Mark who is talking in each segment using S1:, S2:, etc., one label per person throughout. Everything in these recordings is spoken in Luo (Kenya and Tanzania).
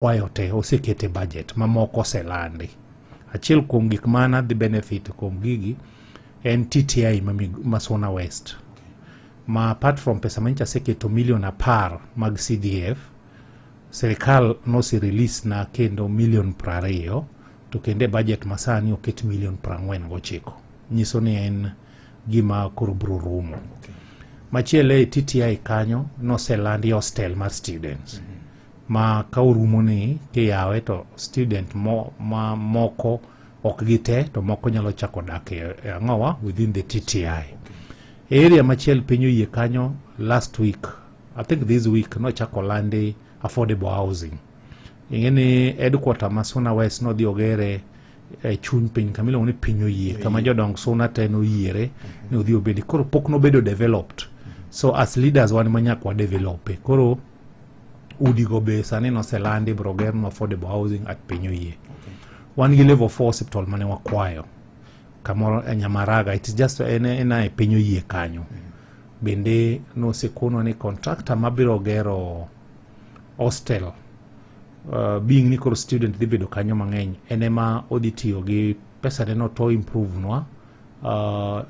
S1: Kwayo te osekete budget, mamoko oselandi. Achiel kuom gik mana dhi benefit kuom gigi en TTI ma Suna West, ma apart from pesa manyicha aseketo milion 10 mag CDF, sirikal nose release na kendo milion 20, to kendo e budget masani oket milion 49, nyiso ni en gima koro bro rumo. Machielo e TTI kanyo noselandi hostel mar students, ma ka orumo ni kiyawe to student ma moko, ok gite, to moko nyalo chako dak e ang'owa within the TTI area. Machielo piny oyie kanyo last week, I think this week, nochako landi affordable housing. Ing'e ni headquarter ma Suna West nodhi ogere e chuny piny kama iluongo ni piny oyie, kama jodong Suna te noyiere ni odhi obedi. Koro pok nobedo developed, so as leaders wan ma nyaka wadevelope. Koro udigo be sani noselandi, bro ger affordable housing at piny oyie. Wan gi level 4 hospital mane wakwayo kamoro e Nyamaraga, it is just en e piny oyie kanyo. Bende nosekonwa ni contractor mabiro gero hostel, being ni koro student dhi bedo kanyo mang'eny, en ema odhi tiyo gi pesane no to improve nwa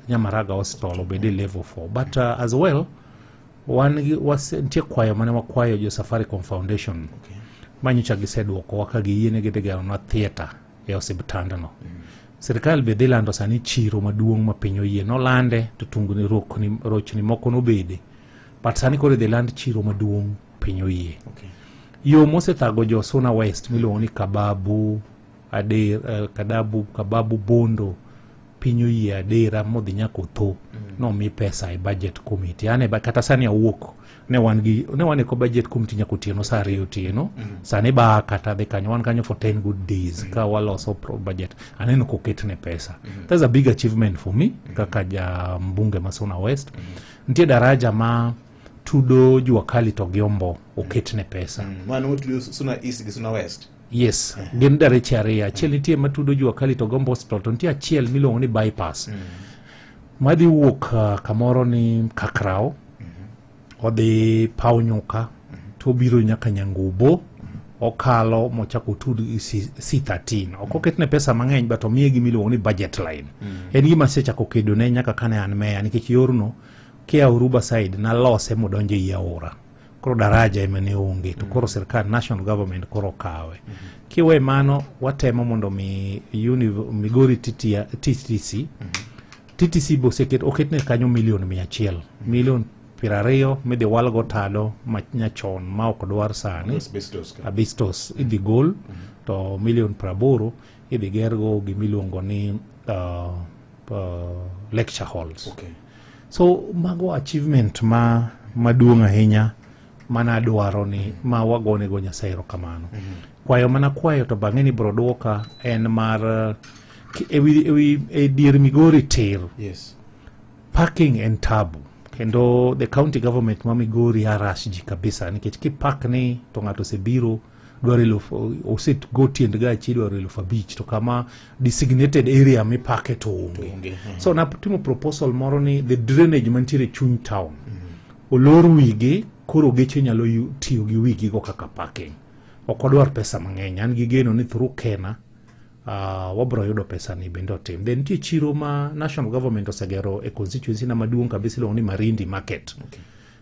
S1: Nyamaraga hostel obed e level 4. But as well wan gi nitie kwayo mane wakwayo jo Safaricom Foundation manyocha giseduokowa ka giyiene gidhi geronwa theatre e osiptandno. Sirikal be dhi lando sani chiro maduong' ma piny oyie nolande to tungni rokni rochni moko nobede, but sani koro idhi land chiro maduong' piny oyie. Yo mosethago jo Suna West miluongo ni Kababu Ader, Kadabu, Kababu Bondo piny oyie Adera modhi nyaka Otho, nomi pesa e budget committee. An e kata sani awuok ne wan gi ne wan e ko budget committee nyaka otieno saa 2 otieno. Sani ba kata dhi kanyo, wan kanyo for 10 good days ka waloso pro budget, aneno koketne pesa. That's a big achievement for me kaka ja mbunge ma Suna West. Nitie daraja ma tudo Jua Kali to gi Ombo, oketne pesa.
S2: Mano motudo Suna East gi Suna West.
S1: Yes, gin dareche ariyo. Achiel nitie matudo Jua Kali to Gombo Hospital, to nitie achiel miluongo ni bypass madhi wuok kamoro ni Kakrao, odhi paw nyuka to obiro nyaka Nyangubo, okalo mochako otud gi C13. Ok oketne pesa mang'eny, but omiye gimiluongo ni budget line. En gima asechako kedone nyaka kane an meya, nikech yorno kia Uruba side nalose modonjo ei aora, koro daraja ema ne onge, to koro sirkal national government koro kawe. Kiwe mano, watemo mondo mi Migori TT, TTC TTC be oseket oketne kanyo milion 100, milion 20 midhi walgo tado ma nyachon ma ok dwar sani.
S2: Asbestos ka.
S1: Asbestos idhi gol, to milion 80 idhi gergo gimiluongo ni lecture halls. So mago achievement ma maduong' ahinya mana dwaro ni ma wagonego Nyasaye erokamano. Kwayo mana kwayo to bang'e ni bro duoka en mar ewi e dier Migori tir. Parking en tabu, kendo the county government ma Migori harass ji kabisa, nikech kipark ni to ng'ato osebiro dwaro elufu, osego tiend gachi dwaro 5,000, to kama designated area mipake to onge.
S2: Onge.
S1: So natimo proposal moro ni the drainage mantiere e chuny town olor wigi, koro geche nyalo tiyo gi wigigo kaka parking. Ok wadwar pesa mang'eny. An gi geno ni through Kena wabro yudo pesa ni bende otim. Then nitie chiro ma national government osegero e constituency na maduong' kabisa iluongo ni Marindi Market.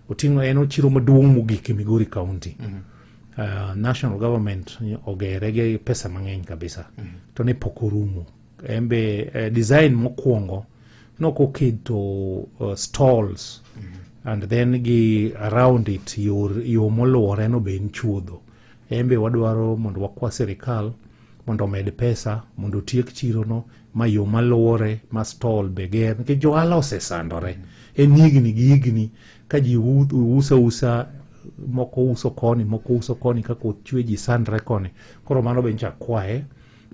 S1: Oting'o en chiro maduong' mogik e Migori County. National government ogere gi pesa mang'eny kabisa, to ne pok orumo. En be design mokwongo nokoketo stalls and then gi around it yor yo moluwore no be en chuodho. En be wadwaro mondo wakwa sirikal mondo omed pesa mondo otiek chirono ma yo maluwore ma stall be ger, nikech jo ohala osesandore en higni gi higni ka ji uso usa, moko uso koni, moko uso koni, ka koth chwe ji sandre koni. Koro mano be nyocha akwaye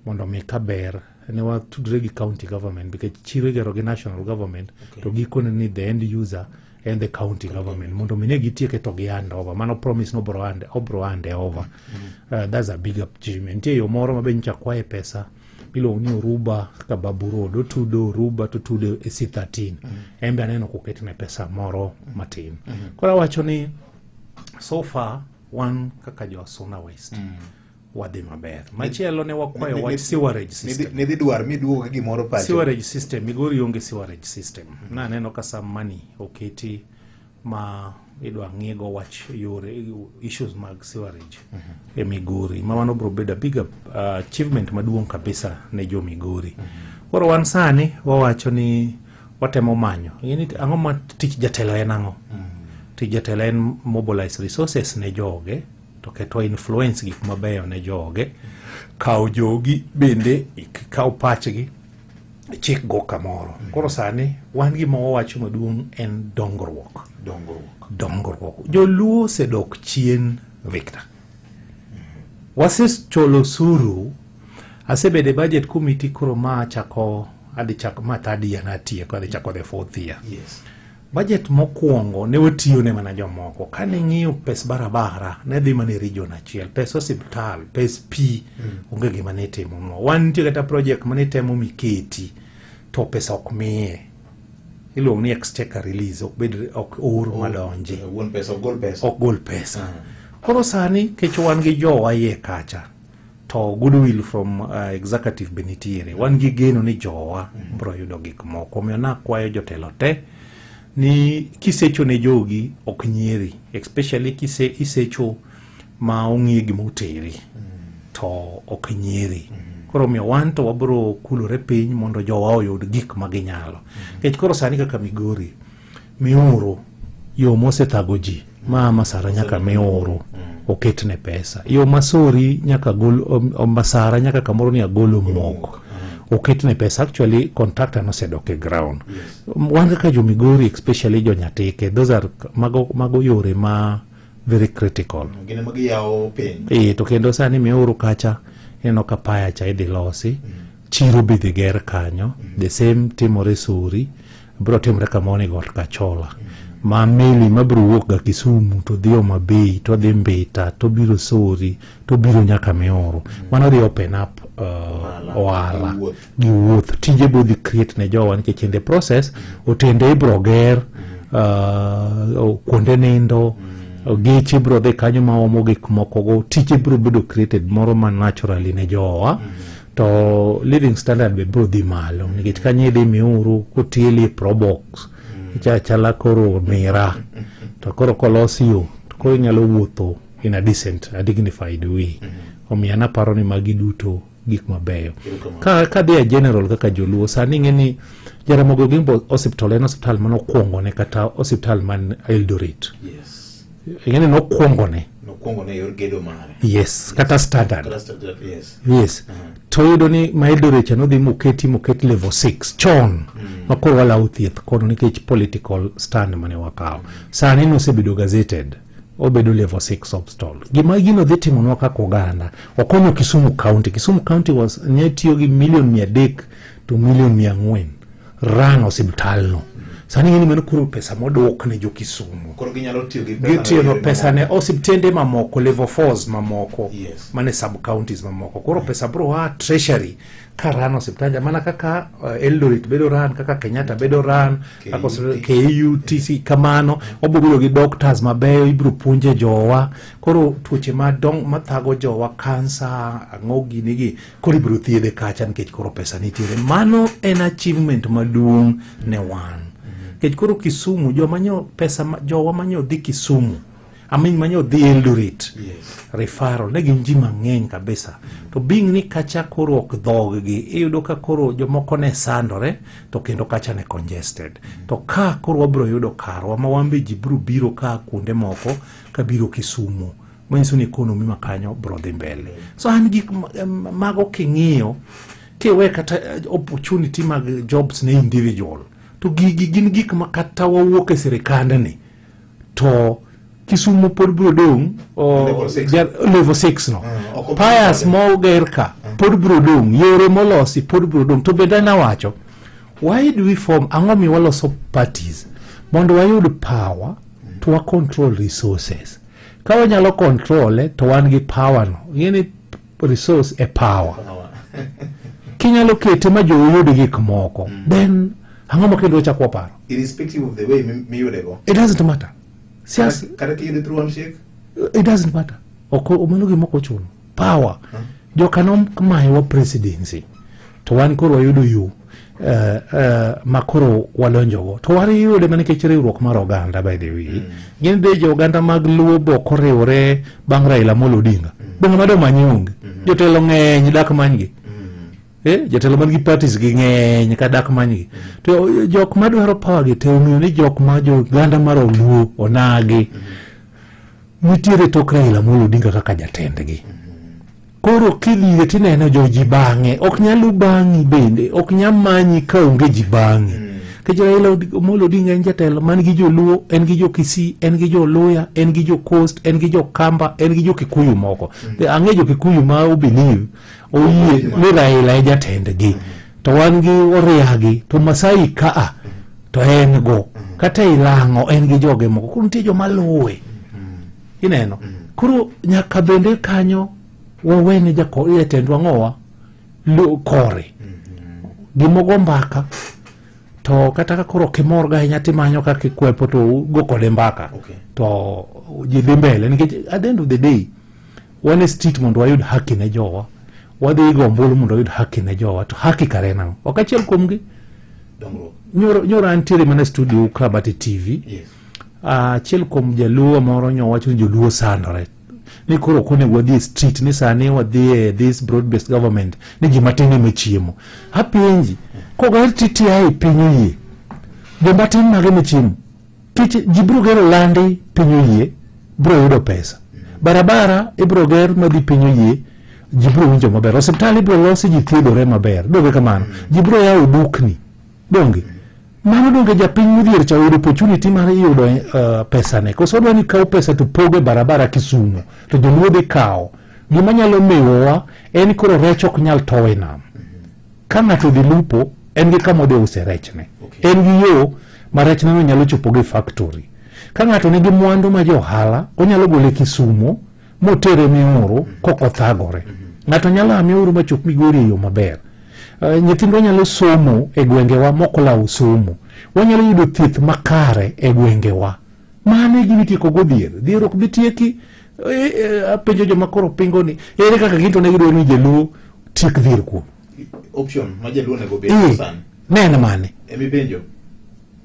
S1: mondo mi kaber ne watudre gi county government, nikech chiro igero gi national government, to gikone ni the end user en the county government, mondo mi ne gitieke to gi hand over. Mano promise no obro hand, obro hand over. That's a big achievement. Nitie yo moro ma be nyocha akwaye pesa miluongo ni Oruba Kababu Road, otudo Oruba to otudo e C13. En be aneno koketne pesa moro matin. Koro awacho ni so far wan kaka jo Suna West wadhi maber. Machielo ne wakwayo wach sewerage system.
S2: Nidhi dwar miduogo gi gimoro pacho.
S1: Sewerage system, Migori onge sewerage system. Naneno ka some money oketi ma idwa ng'igo wach yore issues mag sewerage e Migori. Ma mano biro bedo a big achievement maduong' kabisa ne jo Migori. Koro wan sani wawacho ni watemo manyo. Ing'e ang'o ma tich jatelo en ang'o? Tich jatelo en mobilize resources ne joge to keto influence gik mabeyo ne joge. Kaw jogi bende ikaw pachgi chik go kamoro. Koro sani wan gima wawacho maduong' en dongruok.
S2: Dongruok.
S1: Dongruok. Joluo osedok chien, Victor. Wasechulo osuru. Asebedo e budget committee koro ma chako adhi chako ma third year natieko adhi chako the fourth year. Budget mokwongo ne watiyo ne mana jomoko. Kane ng'iyo pes barabara ne dhi mana e region achiel, pes osiptal, pes pi, onge gima ne itimo. Wan nitie kata project mane temo miketi to pesa ok miye. Iluongo ni exchequer release, ok bed ok or madonji.
S2: Wuon pesa ok gol pesa.
S1: Ok gol pesa. Koro sani kech wan gi jowa iye kacha to goodwill from executive be nitiere. Wan gi geno ni jowa biro yudo gik moko. Omiyo nakwayo jotelo te ni kisecho ne jogi ok nyieri, especially kise isecho ma ong'e gima oteri to ok nyieri. Koro omiyo wan to wabiro kulore piny mondo jowa oyud gik ma ginyalo. Nikech koro sani kaka Migori, Mioro yo mosethago ji ma Masara nyaka Mioro oketne pesa. Yo Masori nyaka gol Masara nyaka kamoro ni agolo mok oketne pesa. Actually contractor nosedok e ground. Wan kaka jo Migori especially jo Nyatike, those are mago yore ma very critical.
S2: Gin ema giyawo piny.
S1: To kendo sani Mioro kacha ineno ka paya cha idhi losi, chiro be idhi ger kanyo, the same timore Sori, biro timore kamoro ni got Kachola. Ma meli mabiro wuok ga Kisumu to dhi Homa Bay, to dhi Mbita, to biro Sori, to biro nyaka Mioro. Mano dhi open up ohala gi wuoth. Tije bo dhi create ne jowa nikech in the process otende ibiro ger, kuonde nindo, geche biro dhi kanyo maomo gik moko go, tije biro bedo created moro ma naturally ne jowa. To living standard be biro dhi malo nikech kanyo idhi Miuru kotieli e probox chala koro mira to koro kolosi yo to koro inyalo wuotho in a decent, a dignified way. Omiyo an aparo ni magi duto gik mabeyo. Ka dhi e general kaka joluo sani ing'e ni Jaramogi Oginga Hospital en osiptal manokwongo ne kata osiptal man Eldoret. Ing'e ni nokwongo ne.
S2: Nokwongo ne yor gedo mare.
S1: Yes, kata standard.
S2: Kata standard, yes.
S1: Yes. To yudo ni ma Eldoret cha nodhi moket level 6 chon. Ma koro walawo thieth kono nikech political stand mane wakawo. Sani nosebedo gazetted. Obedo level 6 hospital. Gima gino dhi timonwa kaka oganda, okonyo Kisumu County. Kisumu County was ne tiyo gi milion 300 to milion 400 ran osiptal no. Sani ng'eni mano koro pesa modwok ne jo Kisumu.
S2: Koro ginyalo tiyo gi
S1: Gitiyo no
S2: pesa
S1: pesa ne osiptende mamoko, level 4s mamoko, mane sub counties mamoko. Koro pesa bro a treasury ka ran osiptande mana kaka Eldoret bedo ran, kaka Kenyatta bedo ran, kaka KUTC kamano, wabiro bedo gi doctors mabeyo, ibiro puonje jowa. Koro tuoche madong mathago jowa, kansa, ang'o gini gi, koro ibiro thiedhe kacha nikech koro pesa nitiere. Mano en achievement maduong' ne wan. Nikech koro Kisumu, joma nyo pesa jowa manyo dhi Kisumu, amin manyo dhi Eldoret, referral, ne gin ji mang'eny kabisa. To being ni kacha koro ok dhog-gi, iyudo ka koro jomoko ne sandore, to kendo kacha ne congested. To ka koro wabiro yudo karwa, ma wan be ji biro biro ka kuonde moko, ka biro Kisumu, manyiso ni economy ma kanyo biro dhi mbele. So an gik mago king'iyo, kiwe kata opportunity mag jobs ne individual, to gigi gin gik ma kata wawuok e sirikandni, to Kisumu pod biro dong',
S2: Level 6.
S1: Level 6 no.
S2: Ok obi
S1: Piers
S2: bedo.
S1: moger ka pod biro dong', yore molosi pod biro dong'. To bende nawacho, why do we form, ang'o miyo waloso parties? Mondo wayud power to wa control resources. Ka wanyalo control to wan gi power no. Ing'e ni resource e power.
S2: Power.
S1: Kinyalo kete ma jowu yud gik moko, then ang'o ma kendo wachako waparo?
S2: Irrespective of the way miyudego.
S1: It doesn't matter. Siasa,
S2: Kata kiyude through handshake?
S1: It doesn't matter. Ok, mano gima ok ochuno. Power. Joka nomayowa presidency to wan koro wayudo yo ma koro wadonjogo to wariyude mana nikech riwruok mar oganda. By the way, gin dhi jo oganda mag Luo bo koriwore bang' Raila Amolo Odinga. Be ng'ama domany onge. Jotelo ng'eny dak manygi. Jotelo man gi parties gi ng'eny ka dak manygi. To jok madwaro power gi te ong'eyo ni jok ma jo oganda mar Luo onagi nitiere tok Raila Amolo Odinga kaka jatendgi. Koro kidhiye tineno jo ji bang'e ok nyal bang'i, bende ok nyal manyi ka onge ji bang'i. Nikech Raila Amolo Odinga en jatelo man gi joluo, en gi jo Kisii, en gi jo Luya, en gi jo Coast, en gi jo Kamba, en gi jo Kikuyu moko. Ang'e jo Kikuyu ma obelieve oyie ni Raila e jatendgi. To wan gi Oriagi, to Masai kaa to en go. Kata Ilang'o en gi joge moko. Koro nitie joma luwe. Ineno? Koro nyaka bende kanyo wawene jatendwa ng'owa kore. Gimogo mbaka to kata ka koro ok imor ga ahinya timanyo kaka ikwepo to ugo kode mbaka. To ji dhi mbele nikech at the end of the day wan e street mondo wayud haki ne jowa. Wadhi go ombulu mondo wayud haki ne jowa. To haki kare en ang'o? Ok achiel kuomgi.
S2: Dongruok.
S1: Nyoro antiere mana e studio ka but e TV. Achiel kuom jaluo moro nyo wacho ni joluo sandore ni koro ok onego wadhi e street, ni sani wadhi e this broad based government ni ji matin ema chiemo. Apenji, koger TTI piny oyie, joma tin mage ma chiemo? Kech ji biro gero landi, piny oyie, biro yudo pesa. Barabara ibiro ger madhi, piny oyie, ji biro winjo maber. Osiptal ibiro losi, ji thiedhore maber. Donge kamano? Ji biro yawo dukni. Donge mano? Donge japiny modhier cha oyudo opportunity mar yudo pesane? Koso odwa ni kaw pesa to pogo e barabara Kisumu to joluo dhi kawo? Gima nyalo miwowa en koro rech ok nyal tow e nam. Ka ng'ato odhi lupo, en gi kama odhi use rechne. En gi yo ma rechne no nyalo chopo gi factory. Ka ng'ato nigi mwandu ma jo ohala, onyalo gole Kisumo motere Miuru kok othagore. Ng'ato nyalo a Miuru machop Migori e yo maber. Nyithindwa nyalo somo e gwengewa mok olawo somo. Wanyalo yudo thieth makare e gwengewa. Mano e gima itieko go dhier. Dhier ok bi tieki. Apenjo joma koro pingo ni ere kaka gin to ne gidwaro ni jaluo tiek dhier kuom
S2: Option ma jaluo onego bed sani.
S1: Ne en mane?
S2: Emipenjo.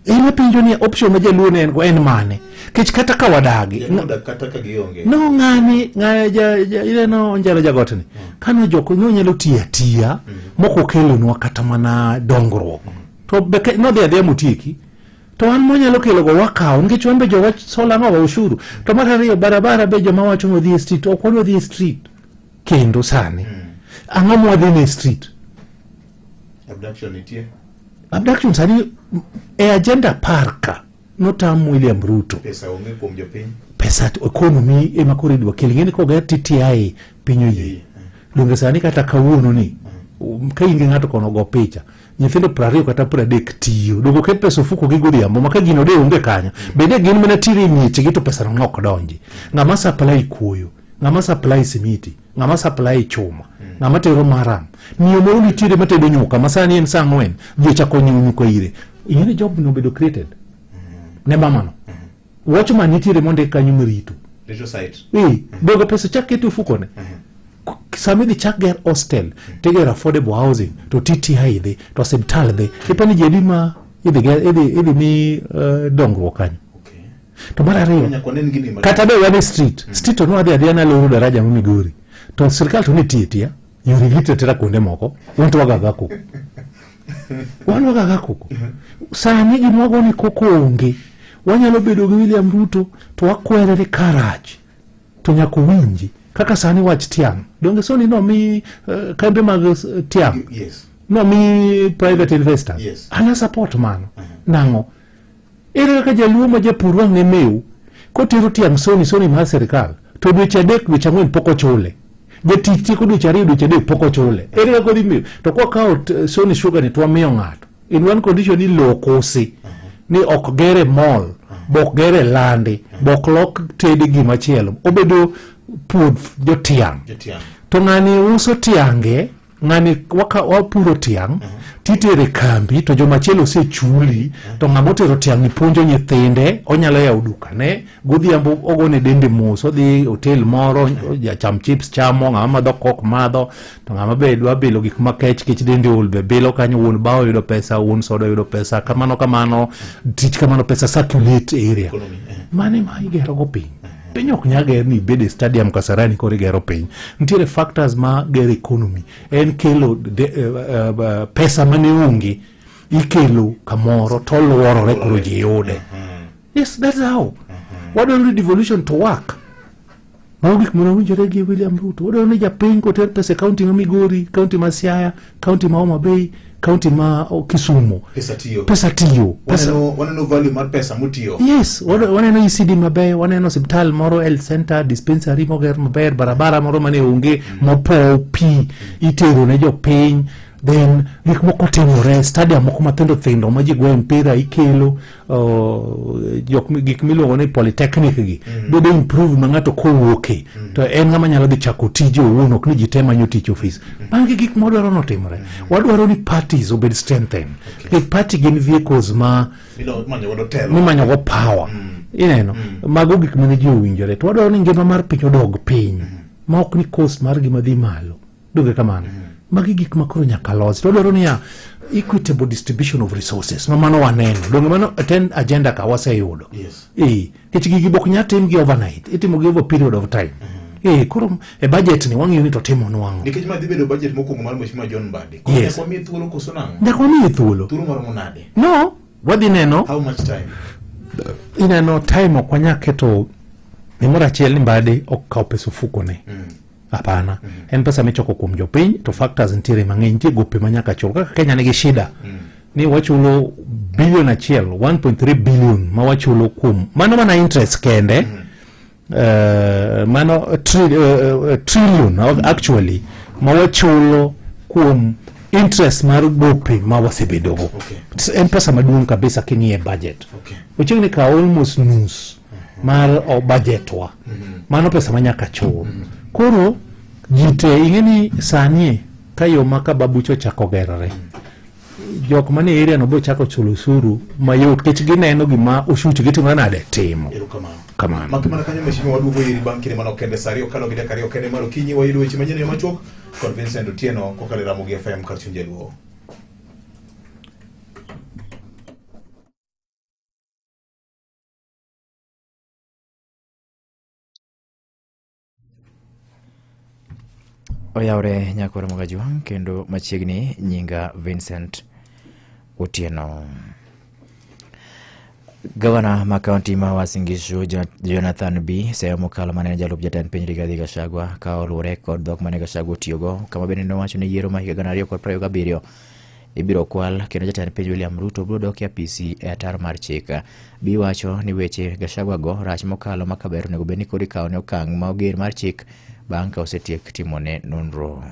S1: En apenjo ni option ma jaluo ne en go en mane? Kech kata ka wadagi
S2: Jaluo dak kata ka gionge.
S1: No ng'ani ng'a ja, ja, ineno Onjalo Jagotni kano jok nonyalo tiyo atiya mok okelonwa kata mana dongruok to be nodhi adhiya motieki. To wan mwanyalo kelo go wakawo nikech wan be jowa solo ang'o wa ushuru. To mar ariyo, barabara be joma wacho ni wadhi e street, ok wadwa dhi e street kendo. Sani ang'o mwadhi ne street?
S2: Abduction nitie.
S1: Abduction sani e agenda 10 ka notam William Ruto.
S2: Pesa onge kuom jopiny.
S1: Pesa to economy ema koro idwa kel. Ing'e ni koger TTI piny oyie. Donge sani kata kawuono ni ka in gi ng'ato kono go picha nyithindo 20 kata 30 tiyo, donge oket pesa ofuko gi godhiambo ma ka gino de onge kanyo bende gin mana tire e miechgi to pesa no ok donji. Ng'ama supply kuoyo, ng'ama supply simiti, ng'ama supply chuma, ng'ama tero maram, miyo moro nitiere matedo nyuka ma sani en saa 4 ji ochako nyiewo nyuka ire. Ing'e ni job no obedo created ne mamano. Watchman nitiere mondik kanyo marito.
S2: Rito site.
S1: Donge pesa chak keto e ofukone? Sama idhi chak ger hostel tigero affordable housing to TTI dhi to osiptal dhi, ipani ji adi ma idhi idhi mi dongruok kanyo? To mar ariyo,
S2: Nyaka wanen gini ma
S1: kata be wan e street street to nwadhi adhiya naloro daraja ma Migori to sirikal to ne tiyo tiya yore gi tera kuonde moko, wan to wagaga koko, wan wagaga koko. Sani gima wago ni koko onge. Wanyalo bedo gi William Ruto to wakwere ni karach to nyaka owinji. Kaka sani wach tiang', donge soni nomi kambe mag tiang' nomi private investors? Ana support mano. Nang'o? Ere kaka jaluo ma japur wang' ne mew kotero tiang' soni soni mar sirikal to dweche 3, dweche 4 pok ochule? Jatich tieko dweche 2, dweche 3 pok ochule. Ere kaka odhi mew? To kwakawo Sony Sugar ni to wamiyo ng'ato in one condition ni lowo kosi ni ok gere mall, bok gere landi, bok lok tedi gimachielo, obedo puoth jotiang'.
S2: Jotiang'.
S1: To ng'ani uso tiange. Ng'ani wapuro tiang' titere kambi to jomachielo osechuli to ng'ama otero tiang' ni puonjo nyithinde, onyalo yawo dukane godhiambo, ogone dende mos, odhi hotel moro jacham chips chamo, ng'ama madho kok madho, to ng'ama be dwa bilo gik makech kech dende ol be bilo kanyo, wuon bao yudo pesa, wuon soda yudo pesa, kamano kamano, tich kamano, pesa circulate area.
S2: Economy.
S1: Mano ema igero go piny. Piny ok nyal ger ni ibed e stadium Kasarani koro igero piny. Nitiere factors ma gero economy. En kelo pesa mane onge ikelo kamoro to luorore koro ji yude. Yes, that's how. Wadwaro ni devolution to work. Mago gik mane owinjore gi William Ruto. Wadwaro ni japiny koter pesa e kaunti ma Migori, kaunti ma Siaya, kaunti ma Homa Bay, kaunti ma Kisumu.
S2: Pesa tiyo.
S1: Pesa tiyo. Pesa,
S2: Waneno value mar pesa motiyo.
S1: Yes, waneno ECD maber, waneno osiptal moro, health center, dispensary moger maber, barabara moro mane onge mopow pi itero ne jopiny. Then gik moko timore, stadium moko mathindo thindo ma ji goye mpira ikelo, gik miluongo ni polytechnic gi bedo improve ma ng'ato kowuoke to en ng'ama nyalo dhi chako tije owuon, ok ni ji te manyo tich ofis. Magi gik mwadwaro notimore. Wadwaro ni parties obed strengthen. Nikech party gin vehicles ma
S2: Manyo godo telo.
S1: Mimanyo go power. Ineno mago gik mane ji owinjore, to wadwaro ni ngima mar piny odog piny ma ok ni cost mar gima dhi malo. Donge kamano? Magi gik ma koro nyaka losi. To wadwaro niya equitable distribution of resources ma mano waneno. Donge mano ten agenda ka waseyudo?
S2: Yes.
S1: Nikech gigi bok nyal tim gi overnight, itimo gi over period of time. Koro e budget ni wang'iyo ni to timo nwang'o.
S2: Nikech ma dhi bedo budget mokwongo mar Mheshimiwa John Mbadi. Koro
S1: Yes.
S2: nyaka wamiye thuolo koso nang'o?
S1: Nyaka wamiye thuolo.
S2: Thuolo maromo nade?
S1: No, wadhi neno.
S2: How much time?
S1: Ineno time ok wanyal keto gimoro achiel ni Mbadi ok kaw pesa ofukone. Hapana. En pesa michoko kuom jopiny to factors nitiere mang'eny, nitie gope ma nyaka chul. Kaka Kenya nigi shida ni wachulo bilion achiel, 1.3 billion ma wachulo kuom mano mana interest kende. Mano trillion actually ma wachulo kuom interest mar gope ma wasebedogo. En pesa maduong' kabisa king'iye budget. Ochiegni ka almost nus mar budget wa. Mano pesa ma nyaka chul. Koro ji te ing'e ni sani ka yo ma ka babucho ochako gerore, jok manie area no biro chako chulo osuru mayot nikech gineno gima oshuch gi timo nade timo.
S2: Erokamano.
S1: Kamano.
S2: Mak mana kanyo Mheshimiwa, waduogo iri bang' kinde manok kende. Sa 2 okalo gi dakika 2 kende mar okinyi, wayudo weche manyien e yo machuok kod Vincent Otieno kokalo e Ramogi FM kar chuny Jaluo.
S3: Oyawre nyakwar Mogajwang' kendo machiegni, nyinga Vincent Otieno. Gavana ma kaunti ma Uasin Gishu Jonathan Bii seyo mokalo mane en jalup jatend piny Rigathi Gachagua ka oluwore kod dhok mane Gachagua otiyogo kama bende nowacho ni yiero ma higa 2027 ibiro kwal kendo jatend piny William Ruto biro dok e apisi e ataro mar chik. Bii wacho ni weche Gachagua go rach mokalo ma kaber onego bed ni koro ikawone okang' ma oger mar chik bang' ka osetiek timone nonro.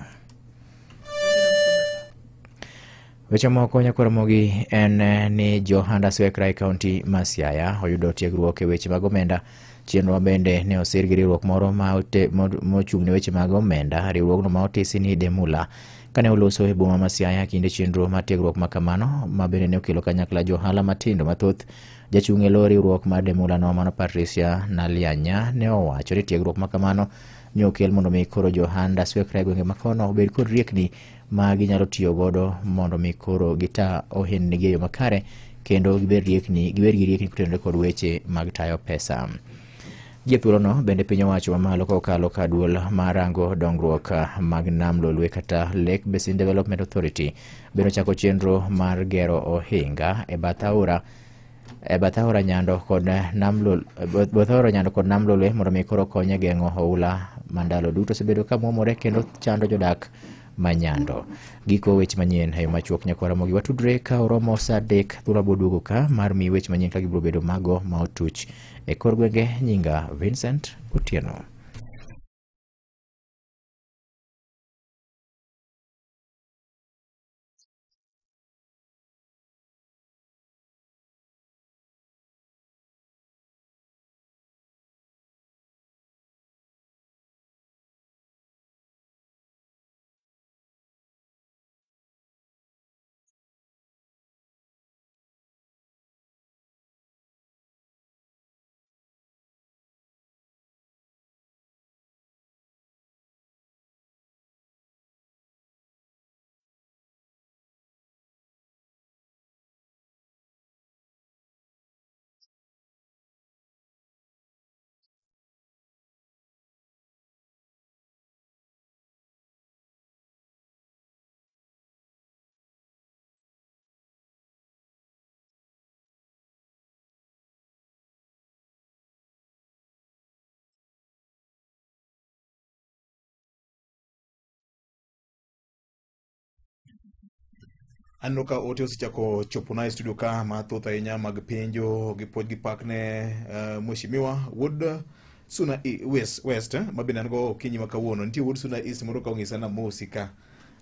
S3: Weche moko nyakwar Ramogi en ni Johanda Aswekra e kaunti ma Siaya oyudo tiegruok e weche mag omenda. Chenro ma bende ne osir gi riwruok moro ma mochung' ne weche mag omenda, riwruogno ma otisi ni Demula. Kane oloso e boma ma Siaya kinde chenro mar tiegruok ma kamano ma bende ne okelo kanyakla johala matindo mathoth, jachung' e lo riwruok mar Demula no mano Patricia Nalianya ne owacho ni tiegruok ma kamano ne okel mondo mi koro Johanda Aswekra e gwenge makono obed kod riekni ma ginyalo tiyo godo mondo mi koro gita ohendnigi e yo makare kendo gibed gi riekni kotenore kod weche mag tayo pesa. Gie thuolono bende piny owacho mamalo kokalo ka duol mar rango dongruok mag nam Lolwe kata Lake Basin Development Authority bende ochako chenro mar gero ohinga e bath aora e bath aora Nyando kod nam Lol bath aora Nyando kod nam Lolwe mondo mi koro kony e geng'o oula ma ndalo duto osebedo ka muomore kendo chando jodak ma Nyando. Giko weche manyien e yo machuok nyakwar Ramogi watudre ka oromo sa 3 thuolo abiro duogo ka mar miyi weche manyien ka gibiro bedo mago ma otuch e kor gwenge. Nyinga Vincent Otieno.
S2: Aneno ka ote osechako chopona e studio ka mathoth ahinya mag penjo gi puoch gi pak ne Mheshimiwa Wuod Suna West ma bende an go okinyi ma kawuono. Nitie Wuod Suna East moro ka ong'isa na mosi ka.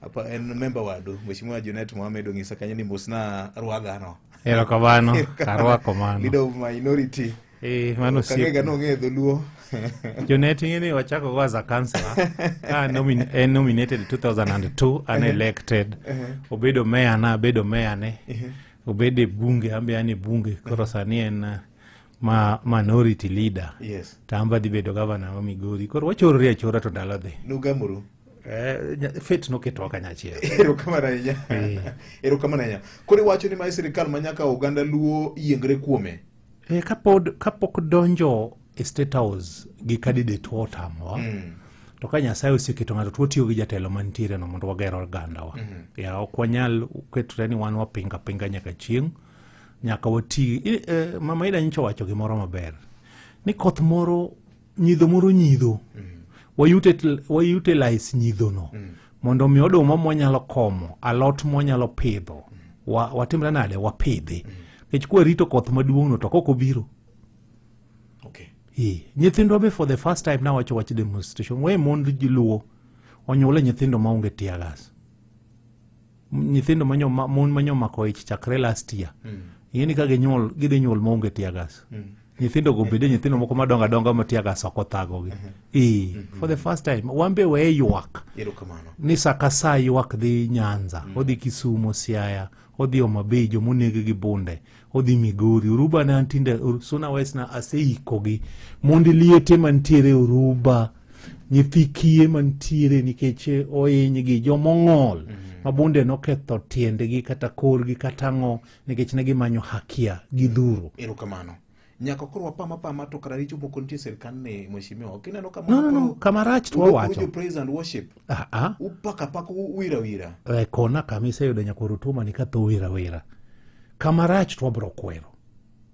S2: Apa en member wadu Mheshimiwa Junet Mohamed ong'isa kanyo ni mosna rwaga no.
S1: Erokamano, arwako mano.
S2: Leader of minority.
S1: Mano
S2: Kang'ega nong'eyo dholuo.
S1: Junet ing'e ni wachako go as a councillor. Ka en nominated 2002 an elected. Obedo mayor na abedo mayor ne. Obedo e bunge an be an e bunge. Koro sani en ma minority leader.
S2: Yes.
S1: To an be adhi bedo governor ma Migori. Koro wachorore achora to ndalo dhi.
S2: Nugamoru.
S1: Fate noketwa kanyachiel.
S2: Erokamano ahinya. Erokamano ahinya. Koro iwacho ni mae sirikal ma nyaka oganda Luo yiengre kuome.
S1: Kapok donjo e State House gi candidate otamowa. To ka Nyasaye oseketo ng'ato to watiyo gi jatelo mantiere no mondo wager ogandawa. Ya ok wanyal ketore ni wan wapinga pinga nyaka chieng'. Nyaka wati. Mama Ida nyocha owacho gimoro maber. Ni koth moro nyidho moro nyidho. Wa utilize nyidho no. Mondo mi oduma mwanyalo komo, alot mwanyalo pidho. Watimre nade? Wapidhi. Nikech kwarito koth maduong' no to kok obiro.
S2: Okay.
S1: Nyithindwa be for the first time nawacho wach demonstration. We mond Luo onyuole nyithindo maonge tear gas. Nyithindo manyo mon manyo mako ich chakre last year. Ing'e ni ka ginyuol gidhi nyuol maonge tear gas. Nyithindo go bede nyithindo moko madongo adonga ma tear gas ok othagogi. For the first time wan be we ywak.
S2: Erokamano.
S1: Ni sa ka sa ywak dhi Nyanza, odhi Kisumo, Siaya, odhi Homa Bay, jomoneg gi bunde, odhi Migori. Uruba ne an tinde Suna West na aseikogi. Mond liete mantiere Uruba, nyithi kiye mantiere nikech ohinygi, jomong'ol ma bunde noketho tiendgi kata korgi kata ang'o nikech ne gimanyo hakia gi dhuro.
S2: Erokamano. Nyaka koro wapam apama to kara richo moko nitie e sirkandni mheshimiwa. Ok ineno ka
S1: No, no, no, kama rach to wawacho.
S2: Praise and worship. Upaka paka uwira wira.
S1: Kona kama iseyudo nyakoro tuma ni katho wira wira. Kama rach to wabro kwero.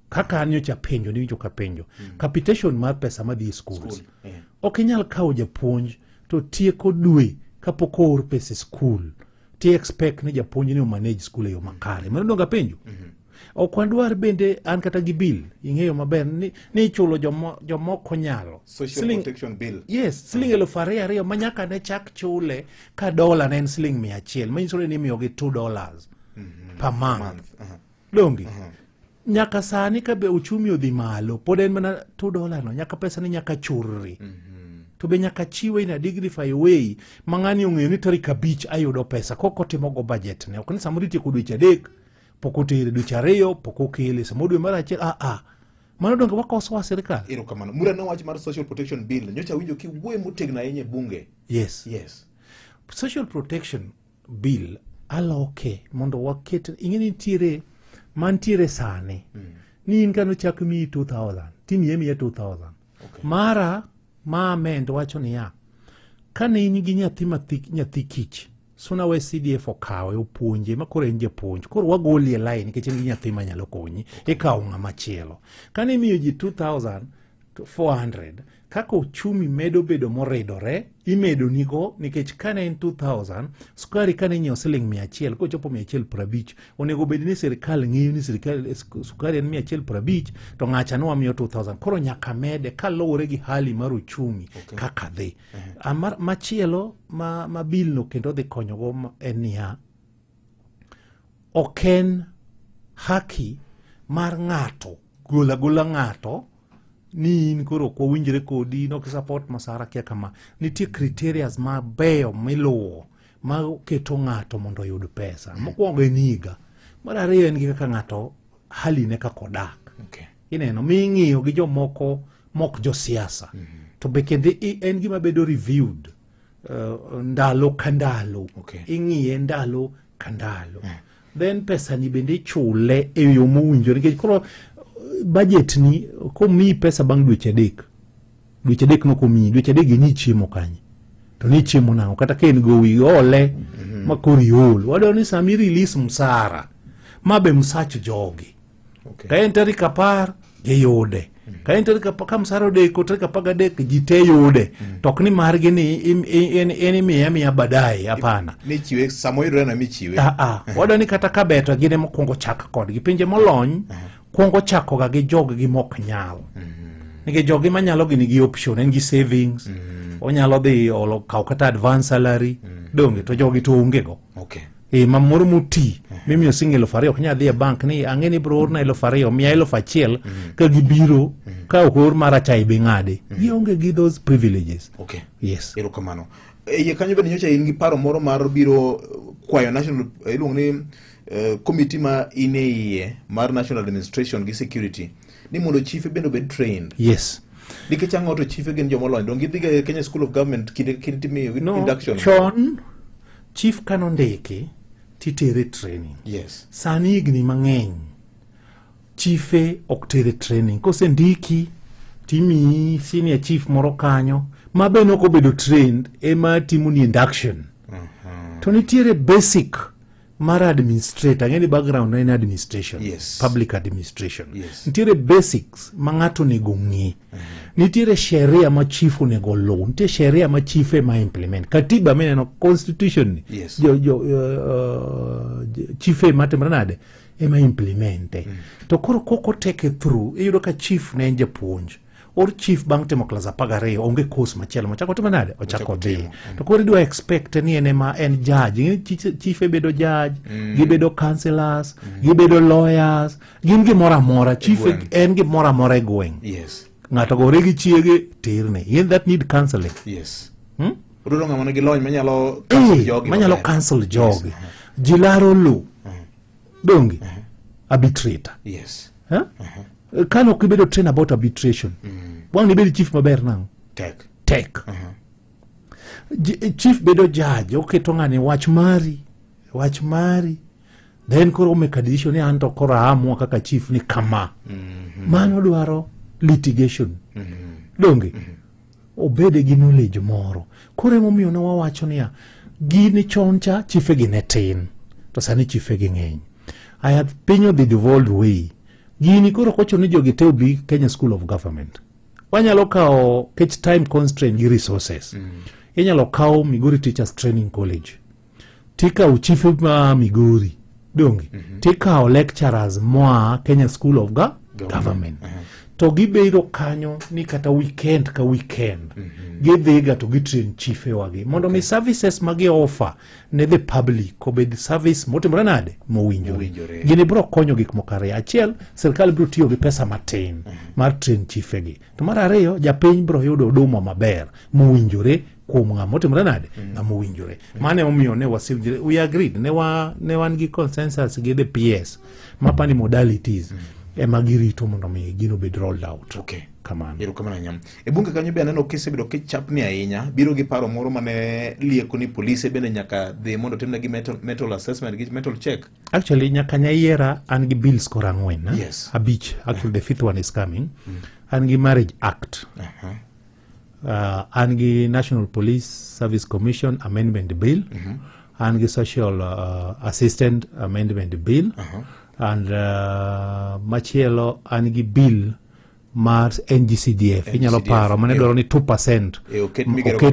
S1: Kaka an nyocha penjo, niwinjo ka penjo. Capitation mar pesa madhi e schools.
S2: School, yeah.
S1: Ok inyal kawo japuonj to tieko dwe kapok oor pesa e school. Ti expect ni japuonj ni omanage school e yo makare. Mano donge apenjo? Ok wadwar bende an kata gi bill ing'eyo maber ni ichulo jomoko nyalo.
S2: Social protection bill.
S1: Yes, siling 2,000 ma nyaka ne chak chule ka dola ne en siling 100, manyiso ni imiyogi $2 per month. Donge? Nyaka sani ka be uchumi odhi malo, pod en mana $2 no, nyaka pesa ni nyaka churri. To be nyaka chiwe in a dignified way ma ng'ani ong'eyo ni tarik 5 ayudo pesa kok otimo go budget ne. Ok ni samoro itieko dweche 3 pok otere, dweche 2 pok okele, samoro dwe mar 1 Mano donge wakoso wa sirikal?
S2: Erokamano. Mura ne wach mar social protection bill. Nyocha winjo kiwuoyo motegno ahinya e bunge.
S1: Yes.
S2: Yes.
S1: Social protection bill aloke mondo waket ing'e ni nitiere mantiere sani. Ni in kano chak miyi 2000, timiye miya 2000.
S2: Okay.
S1: Mara ma amend wacho niya, kane in gi nyathi nyathi kich, Suna West CDF okawe opuonje ma koro en japuonj, koro wagoli e line nikech en gi nyathi manyalo konyi, ikawo ng'ama chielo. Kane imiyo ji 2400, kaka uchumi medo bedo moridore, imedo nigo nikech kane en 2000, sukari kane inyiewo siling 100, kochopo 150, onego bed ni sirikal ng'iyo ni sirikal sukari en 150, to ng'acha ne wamiyo 2000. Koro nyaka mede kaluwore gi hali mar uchumi kaka dhi. Machielo ma bill no kendo dhi konyogo en niya, ok en haki mar ng'ato gola gola ng'ato ni in koro ok wawinjre kodi, nok support masara kia kama. Nitie criteria mabeyo miluwo ma keto ng'ato mondo oyud pesa. Mokwongo en higa. Mar ariyo en gi kaka ng'ato hali ne kaka odak. Ineno, ming'iyo gi jomoko mok josiasa. To be kendo en gima bedo reviewed ndalo ka ndalo. Ing'iye ndalo ka ndalo. Then pesa ni bende ichule e yo mowinjore nikech koro budget ni komiyi pesa bang' dweche 3. Dweche 3 no komiyi, dweche 3 gi ni chiemo kanye? To ni chiemo nang'o? Kata ka en gowi ole ma koro iol. Wadwaro ni sama i release msara, ma be msach jogi. Ka en tarik 10, giyude. Ka en tarik ka msara odeko tarik 13 ji te yude. To ok ni margi ni en imiye amiya baadaye, hapana.
S2: Ni chiwe samo yudore no michiwe.
S1: Wadwa ni kata ka ber to gin ema okuongo chak kodgi. Pinje molony kuongo chakoga gi jog-gi mok nyal. Nikech jog-gi manyalo gi nigi option, en gi savings, onyalo dhi olo kaw kata advance salary, donge to jogi to onge go.
S2: Okay.
S1: Ma moro moti mimiyo siling 2,000 ok nyal dhi e bank ni ang'e ni bro orna 2,000 miya 1,000 ka gibiro ka ok or mara cha ibi ng'adi. Gionge gi those privileges.
S2: Okay.
S1: Yes.
S2: Erokamano. E iye kanyo bende nyocha in gi paro moro mar biro kwayo national iluongo ni committee ma in e iye mar National Administration gi Security ni mondo chife bende obed trained.
S1: Yes.
S2: Nikech ang'o to chife gin jomolony? Donge gidhiga e Kenya School of Government kinde ka kinde timiyo
S1: No,
S2: induction?
S1: chon chief kanondiki titere training.
S2: Yes.
S1: Sani higni mang'eny chife ok tere training. Kosendiki timiyi senior chief moro kanyo ma be ok obedo trained ema timoni induction. To nitiere basic mar administrator, ang'e ni background en administration.
S2: Yes.
S1: Public administration.
S2: Yes.
S1: Nitiere basics ma ng'ato onego ng'i. Nitiere sheria ma chief onego luw, nitie sheria ma chief ema implement. Katiba mineno constitution ni.
S2: Yes.
S1: Chief ema timore nade? Ema implemente. To koro koko take through, iyudo ka chief ne en japuonj. Or chief bang' timo class 12 onge course machielo mochako timo nade? Ochako dhi. To koro idwa expect ni en ema en judge. Ing'e ni chief bedo judge, gibedo councillors, gibedo lawyers, gin gimoro amora. Chief en gimoro amora e gweng'.
S2: Yes.
S1: Ng'ato gore gi chiege tirne. In that need counseling.
S2: Yes. Odwaro ng'ama nigi lony manyalo counsel jogi.
S1: Manyalo counsel jogi. Ji laro lo. Donge? Arbitrator.
S2: Yes.
S1: Huh? Kane ok ibedo train about arbitration. Wang' ibed chief maber nang'o?
S2: Tek.
S1: Tek. Chief bedo judge, oketo ng'ani wach mari, wach mari. Then koro make a decision ni anto koro aamua kaka chief ni kama. Mano dwaro litigation. Donge? Obede gi knowledge moro. Koro emomiyo ne wawacho niya, gini chon cha chife gi ne tin, to sani chife gi ng'eny. Aya piny odhi devolved way. Gini koro kochuno ni jogi te obi Kenya School of Government. Wanyalo kawo kech time constraint gi resources. Inyalo kawo Migori Teachers Training College. Tikawo chife ma Migori. Donge? Tikawo lecturers moa Kenya School of Government. To gibedo kanyo ni kata weekend ka weekend. Gidhiga to gitrain chife wagi. Mondo mi services ma gi offer ne the public obed service motimore nade? Mowinjore. Gini biro konyo gik moko ariyo. Achiel, sirkal biro tiyo gi pesa matin mar train chife gi. To mar ariyo, japiny biro yudo huduma maber mowinjore kuom ng'ama otimore nade? Ng'ama owinjore. Mano emomiyo ne wasewinjore. We agreed. Ne wan gi consensus gi the PS. Mapani modalities. Ema girito mondo mi gino obed rolled out.
S2: Okay.
S1: Kamano.
S2: Erokamano ahinya. E bunge kanyo be aneno kisebedo kichapni ahinya, biro gi paro moro mane lieko ni polise bende nyaka dhi mondo timnegi mental assessment gi mental check.
S1: Actually nyaka nyayiera an gi bills koro 4.
S2: Yes.
S1: 5. Actually the 5th one is coming. An gi Marriage Act. An gi National Police Service Commission Amendment Bill. An gi Social Assistant Amendment Bill. And machielo an gi bill mar NGCDF. Inyalo paro mane dwaro ni 2%
S2: oket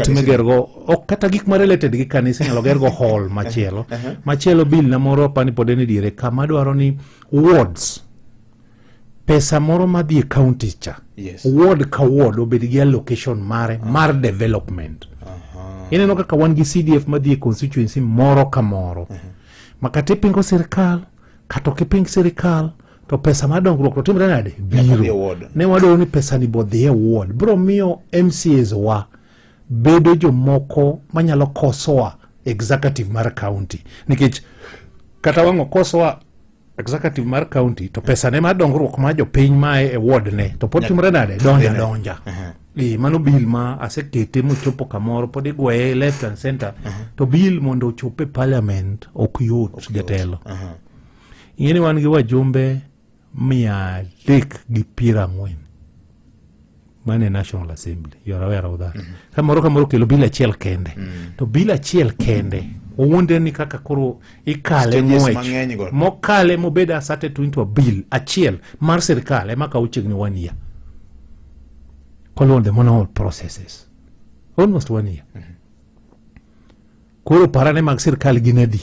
S1: migerogo, ok kata gik ma related gi kanisa inyalo gergo hall machielo. Machielo bill na moro apani pod en e diere kama dwaro ni wards pesa moro madhi e county cha.
S2: Yes.
S1: Ward ka ward obed gi allocation mare mar development. Ineno kaka wan gi CDF madhi e constituency moro ka moro. Ma kata ipingo sirkal, kata ok iping sirkal, to pesa mar dongruok to timre nade? Biro. Ne wadwaro ni pesa ni bo dhi e ward. Biro miyo MCAs wa bedo jomoko manyalo kosoa executive mar county. Nikech kata wang' okosoa executive mar county to pesa ne mar dongruok mar jopiny mae e ward ne to pod timre nade? Donja donja. Mano bill ma asekete mochopo kamoro pod igweye left and center. To bill mondo ochop e parliament ok yot jatelo. Ing'e ni wan gi wajumbe 340 mane National Assembly. You are aware of that. Kamoro kamoro kelo bill achiel kende. To bill achiel kende owuonde ni kaka koro ikale ng'wech mokale mobed asserted to into a bill achiel mar sirkal ema kawo chiegni 1 year. Koluwo the normal processes. Almost 1 year. Koro parane mag sirkal gin adi?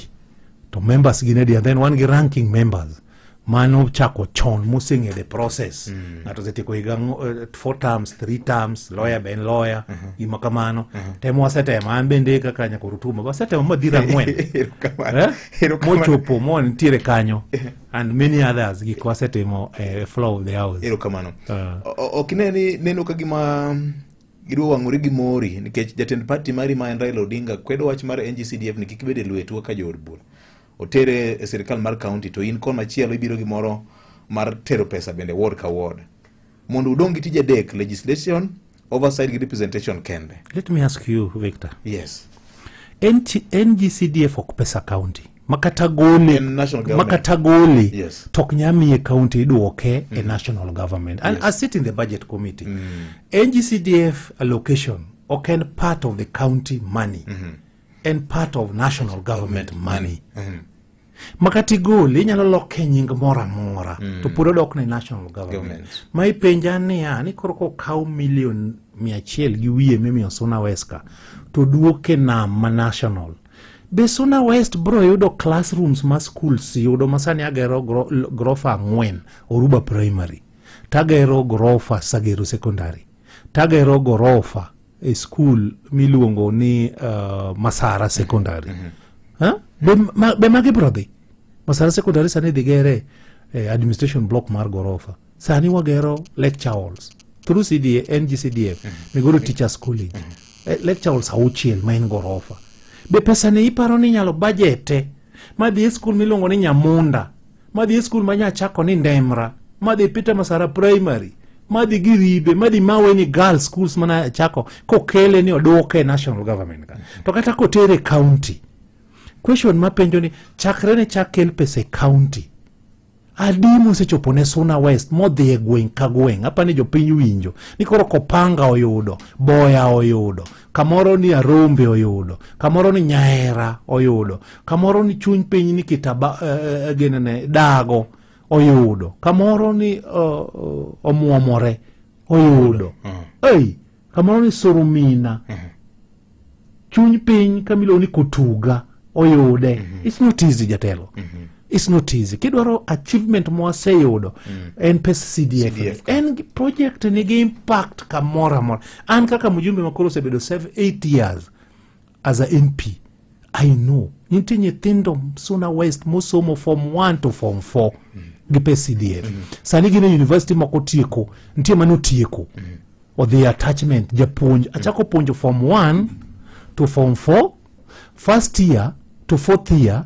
S1: To members gin adi? And then wan gi ranking members. Mano chako chon moseng'e the process. Ng'ato osetieko higa 4 terms, 3 terms, lawyer be en lawyer, gima kamano. Temo wasetemo, an bende kaka Nyakorutuma, wasetemo madhiro 4. Mochopo, mo nitiere kanyo. And many others, gik wasetimo floor of the house.
S2: Erokamano. Ok ine ni neno ka gima gidwa wang'ore gi mori nikech jatend party mari ma en Raila Odinga kwedo wach mar NGCDF ni kik bed e lwetwa ka jood bura. Otere e sirikal mar county to in kon machielo ibiro gi moro mar tero pesa bende ward ka ward. Mondo udong' gi tije 3, legislation, oversight gi representation kende.
S1: Let me ask you, Victor.
S2: Yes.
S1: NGCDF ok pesa county. Makata gole, makata gole,
S2: yes.
S1: Tok nyami e county iduoke e national government. And
S2: yes.
S1: I sit in the budget committee. NGCDF allocation ok en part of the county money. En part of national government money. Makati gole inyalo loke nying moro amora to pod odok ne national government. Ma ipenja niya ni koro kokaw milion 100 gi wiye mimiyo Suna West ka to duoke nam ma national. Be Suna West bro yudo classrooms ma schools yudo masani agero grofa 4 Oruba Primary, tagero grofa Sagero Secondary, tagero gorofa e school miluongo ni Masara Secondary. Be magi bro dhi Masara Secondary sani dhi gere administration block mar gorofa. Sani wagero lecture halls through CDA, NGCDF, Migori Teachers College. Lecture halls 6 ma en gorofa. Be pesa ni iparo ni nyalo budgete madhi e school miluongo ni Nyamunda, madhi e school ma Nyachako ni Ndemra, madhi Peter Masara Primary, madhi Giribe, madhi Maweni Girls schools mana chako kokele ni oduoke national government ka. To kata kotere county. Question mapenjo ni chakre ne chak kel pesa e county. Adi mosechopo ne Suna West modhi e gweng' ka gweng'. Apa ni jopiny winjo ni koro Kopanga oyudo, Boya oyudo, kamoro ni Arombe oyudo, kamoro ni Nyaera oyudo, kamoro ni chuny piny ni Kitaba genene Dago oyudo, kamoro ni Omuomore oyudo. Ei, kamoro ni Soromina, chuny piny kamiluongo ni Kotuga oyude. It's not easy, jatelo. It's not easy. Kidwaro achievement mwaseyudo en pesa CDF. En project nigi impact kamoro amora. An kaka mjumbe makoro osebedo 7-8 years as a MP, I know nitie nyithindo Suna West mosomo form 1 to form 4 gi pesa CDF. Sani gin e university moko tieko, nitie manotieko odhi attachment japuonj. Achako puonjo form 1 to form 4, first year to fourth year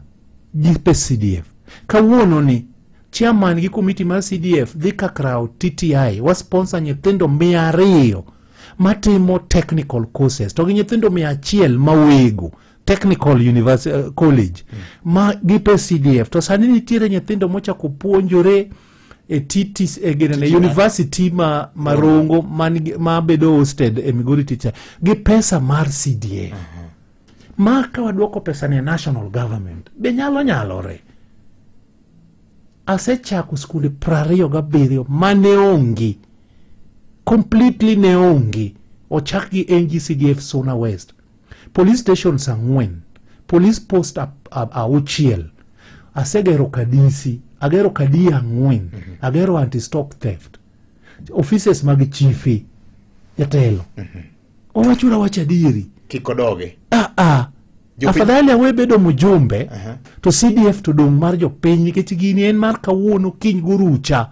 S1: gi pesa CDF. Kawuono ni chairman gi committee mar CDF dhi ka krawo TTI wa sponsor nyithindo 200 matimo technical courses to gi nyithindo 100 mawego technical university college ma gi pesa CDF. To sani nitiere nyithindo mochako puonjore e TTC e university ma Marongo ma bedo hosted e Migori Teacher gi pesa mar CDF. Ma ka waduoko pesa ne national government be nyalo nyalore. Asechako skunde 27 mane onge, completely ne onge, ochak gi NGCDF Suna West. Police stations 4, police post 6, asegero kadisi, agero kadi 4, agero anti-stock theft, offices mag chifi, jatelo. Owachura wach adieri.
S2: Kikodoge.
S1: Afadhali awe bedo mjumbe to CDF to dong' mar jopiny nikech gini en mar kawuono kiny gorucha.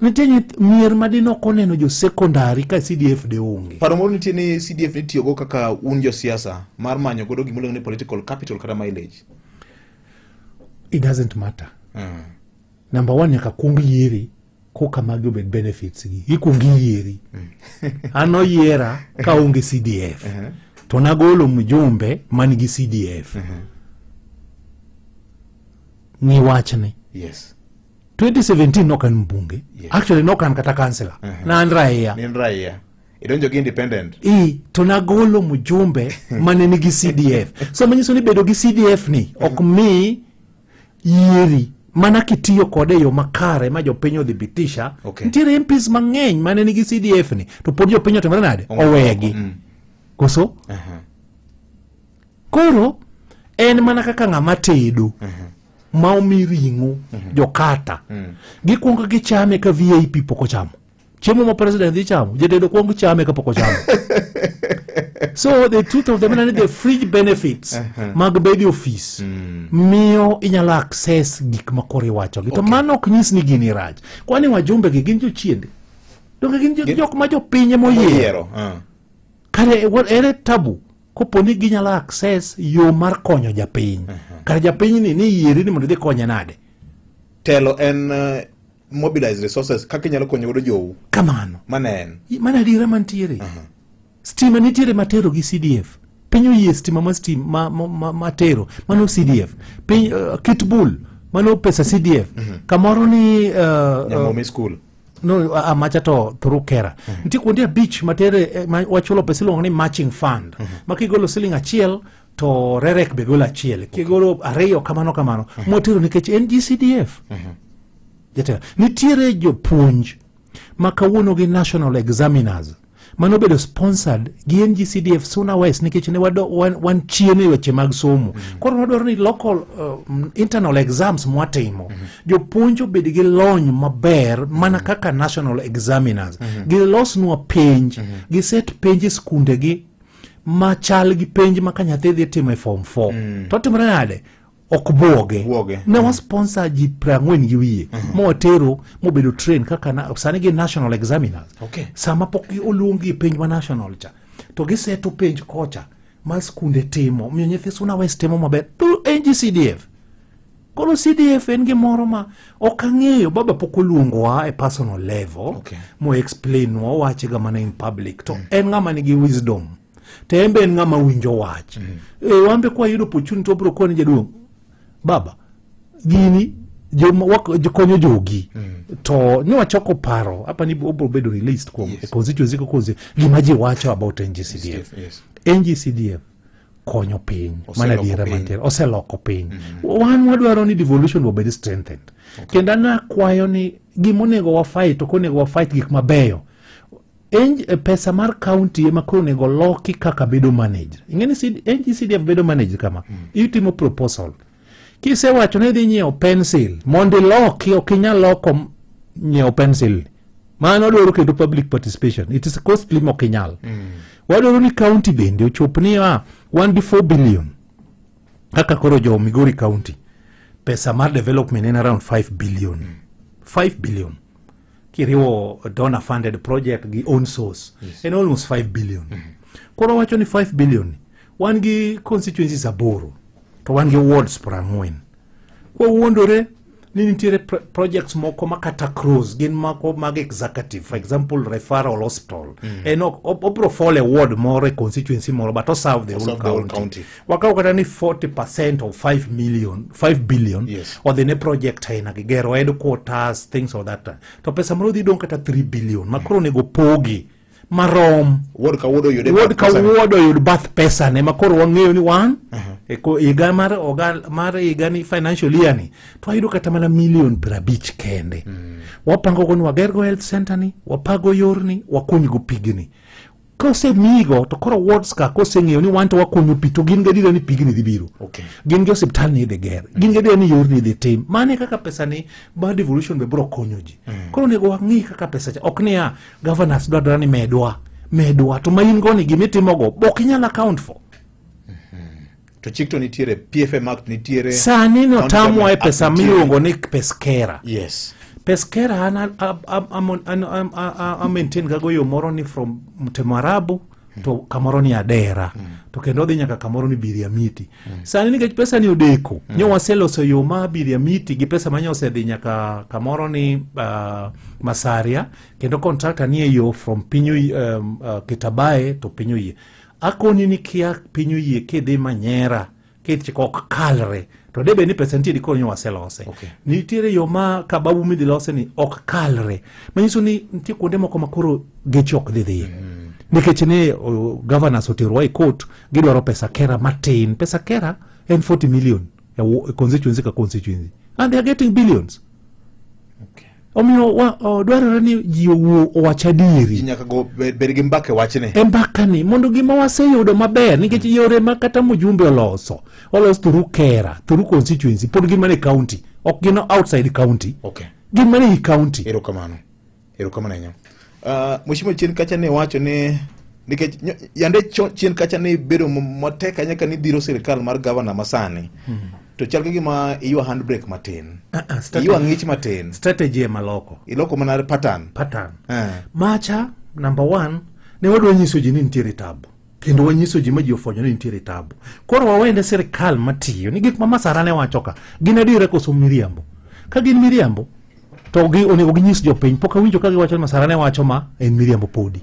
S1: Nitie mier madino ok oneno jo secondary ka CDF de onge.
S2: Paro moro nitie ni CDF nitiyogo kaka un josiasa mar manyo godo gima iluongo ni political capital kata mileage.
S1: It doesn't matter. Number 1, nyaka kuong yieri koka magi obed benefits gi. Ikuong yieri. An oyiera ka onge CDF. To nagolo mjumbe man gi CDF. Ng'i wachne.
S2: Yes.
S1: 2017 nok an mbunge.
S2: Yes.
S1: Actually nok an kata councillor. Na an raia.
S2: Ni raia. Idonjo gi independent.
S1: To nagolo mjumbe mane nigi CDF. So manyiso ni bedo gi CDF ni ok mi yieri. Mana kitiyo kode e yo makare ma jopiny odhibitisha.
S2: Okay.
S1: Nitiere MPs mang'eny mane nigi CDF ni to pod jopiny otimore nade? Owegi. Koso? Koro en mana kaka ng'ama tedo ma omi ring'o jokata. Gikwongo gichame ka VIP pok ochamo. Chiemo ma president dhi chamo, jatedo kwongo chame kapok ochamo. So the truth of the matter ni the fringe benefits mag bedo e ofis miyo inyalo access gik ma koro iwachogi. To mano ok nyis ni gini rach. Kwani wajumbe gi gin jochiende? Donge gin jok ma jopiny ema oyiero?
S2: Oyiero.
S1: Kare ere tabu kopo ni ginyalo access yo mar konyo japiny. Kare japiny ni yieri ni mondo idhi konye nade?
S2: Telo en mobilize resources kaka inyalo konyo godo jou.
S1: Kamano.
S2: Mano en.
S1: Mano adiera mantiere. Stima nitiere matero gi CDF. Piny oyie stima ma stima ma tero mano CDF. Piny Kitbull mano pesa CDF. Kamoro ni
S2: Nyamomi school.
S1: No, macha to through Kera. Nitie kuonde 5 matere ma wachulo pesa iluongo ni matching fund. Ma kigolo siling 1 to Rerek be golo 1. Kigolo 2 kamano kamano. Mwatero nikech en GCDF. Jatelo. Nitiere jopuonj ma kawuono gi national examiners mano bedo sponsored gi NGCDF Suna West nikech ne wan chien e weche mag somo. Koro wadwaro ni local internal exams mwatimo jopuonj obed gi lony maber mana kaka national examiners. Gilosnwa penj, giset penj e skundegi machal gi penj ma ka nyathi dhi timo e form 4. To timore nade? Ok buoge.
S2: Buoge.
S1: Ne wa sponsor ji 40 gi wiye mowatero mobedo train kaka sani gin national examiners. Sama pok oluongi e penj ma national cha to giseto penj kocha ma skunde timo miyo nyithi Suna West timo maber to NGCDF. Koro CDF en gimoro ma ok ang'eyo, baba pok oluongowa e personal level mo explain nwa, owache ga mana in public to en ng'ama nigi wisdom to en be en ng'ama winjo wach. Wan be kwayudo opportunity wabiro koni jaduong' baba gini konyo jogi to ni wachoko paro apa ni obiro bedo released kuom constituency ka constituency gima ji wacho about NGCDF. NGCDF konyo piny mana
S2: Oseloko
S1: adiera
S2: piny.
S1: Mantiere oseloko piny. Wan wadwaro ni devolution obed strengthened. Kendo an akwayo ni gimonego wafight ok onego wafight gik mabeyo. Pesa mar county ema koro onego loki kaka bedo managed. Ing'e ni NGCDF bedo managed kama. Itimo proposal. Kisewacho ni idhi nyiewo pencil, mondo iloki ok inyal loko nyiewo pencil. Mano dwaro kendo public participation. It is costly mok inyal. Wadwaro ni county bende ochop ni wan gi 4 billion. Kaka koro jo Migori County. Pesa mar development en around 5 billion. 5 billion. Kiriwo donor funded project gi own source. En almost 5 billion. Koro wacho ni 5 billion. Wan gi constituencies 8. To wan gi wards 40. Kwa wuondore ni nitiere projects moko ma kata cross gin moko mag executive, for example referral hospital. En ok obro fall e ward moro e constituency moro but o serve the whole
S2: Serve the whole
S1: county.
S2: County.
S1: Wakaw kata ni 40% of 5 million, 5 billion odhi ne project aina gi gero headquarters, things of that. To pesa moro dhi dong' kata 3 billion ma koro onego pogi marom.
S2: Ward ka ward oyude
S1: ward ka
S2: pesa ne.
S1: Ward oyud bath pesa ne ma koro wang'eyo ni wan e higa mar oga mar higa ni financial year ni to wayudo kata mana milion 50 kende. Wapango go ni wagergo health center ni, wapago yorni, wakunygo pigni. Kosemigo to koro wards ka koseng'eyo ni wan to wakunyo pi to gin gadiera ni pigni dhi biro. Gin gi osiptal ni idhi ger. Gin gadiera ni yorni idhi tim. Mano e kaka pesa ni mar devolution be biro konyo ji. Koro onego wang'i kaka pesa cha. Ok niya governors dwa ni medwa, medwa to ma in go ni gimitimogo ok inyal account for.
S2: To chik to nitiere, PFM Act nitiere.
S1: Sani
S2: County
S1: notamwa e
S2: Government Act
S1: pesa
S2: nitiere.
S1: miluongo ni peskera. Peskera an a maintain gago yo moro ni from Mtemarabu to kamoro ni Adera. To kendo odhi nyaka kamoro ni Biriamiti. Sani nikech pesa ni odeko, nyo waseloso yo ma Biriamiti gi pesa ma osedhi nyaka kamoro ni Masaria, kendo contractor ni e yo from piny Kitabae to piny oyie. Akoni ni kia piny oyie kidhi Manyera, kichiko ok kalre. To debe ni pesa nitie dikoro nyo waselose. Nitiere yo ma Kababu midhi lose ni ok kalre. Manyiso ni nitie kuonde moko ma koro geche ok dhi dhiye. Nikech ni governors oterowa e court, gidwaro pesa kera matin. Pesa kera en 40 million e constituency ka constituency. And they are getting billions. Omiyo dwarore ni ji owuo owach adieri.
S2: Ji nyaka go bed gi mbaka e wachni.
S1: E mbakani mondo gima waseyudo maber nikech yore ma kata mjumbe oloso olos through Kera, through constituency, pod gin mana e county, ok gin outside county. Gin mana ei county.
S2: Erokamano. Erokamano ahinya. Mheshimiwa chien kacha ne wacho ni nikech yande chien kacha ne bedo matek ahinya ka nidhiro sirikal mar gavana masani. To chal ka gima iywa handbrake matin. Iywa ng'ich matin.
S1: Strategy ema loko.
S2: Iloko mana pattern.
S1: Pattern. Macha, number 1, ne wadwa nyiso ji ni nitiere tabu. Kendo wanyiso ji ma ji ofwenyo ni nitiere tabu. Koro wawende sirikal matiyo ni gik ma Masara ne wacho ka gin adiera koso miriambo. Ka gin miriambo to gi onego ginyis jopiny. Pok awinjo ka giwacho ni Masara ne wacho ma en miriambo podi.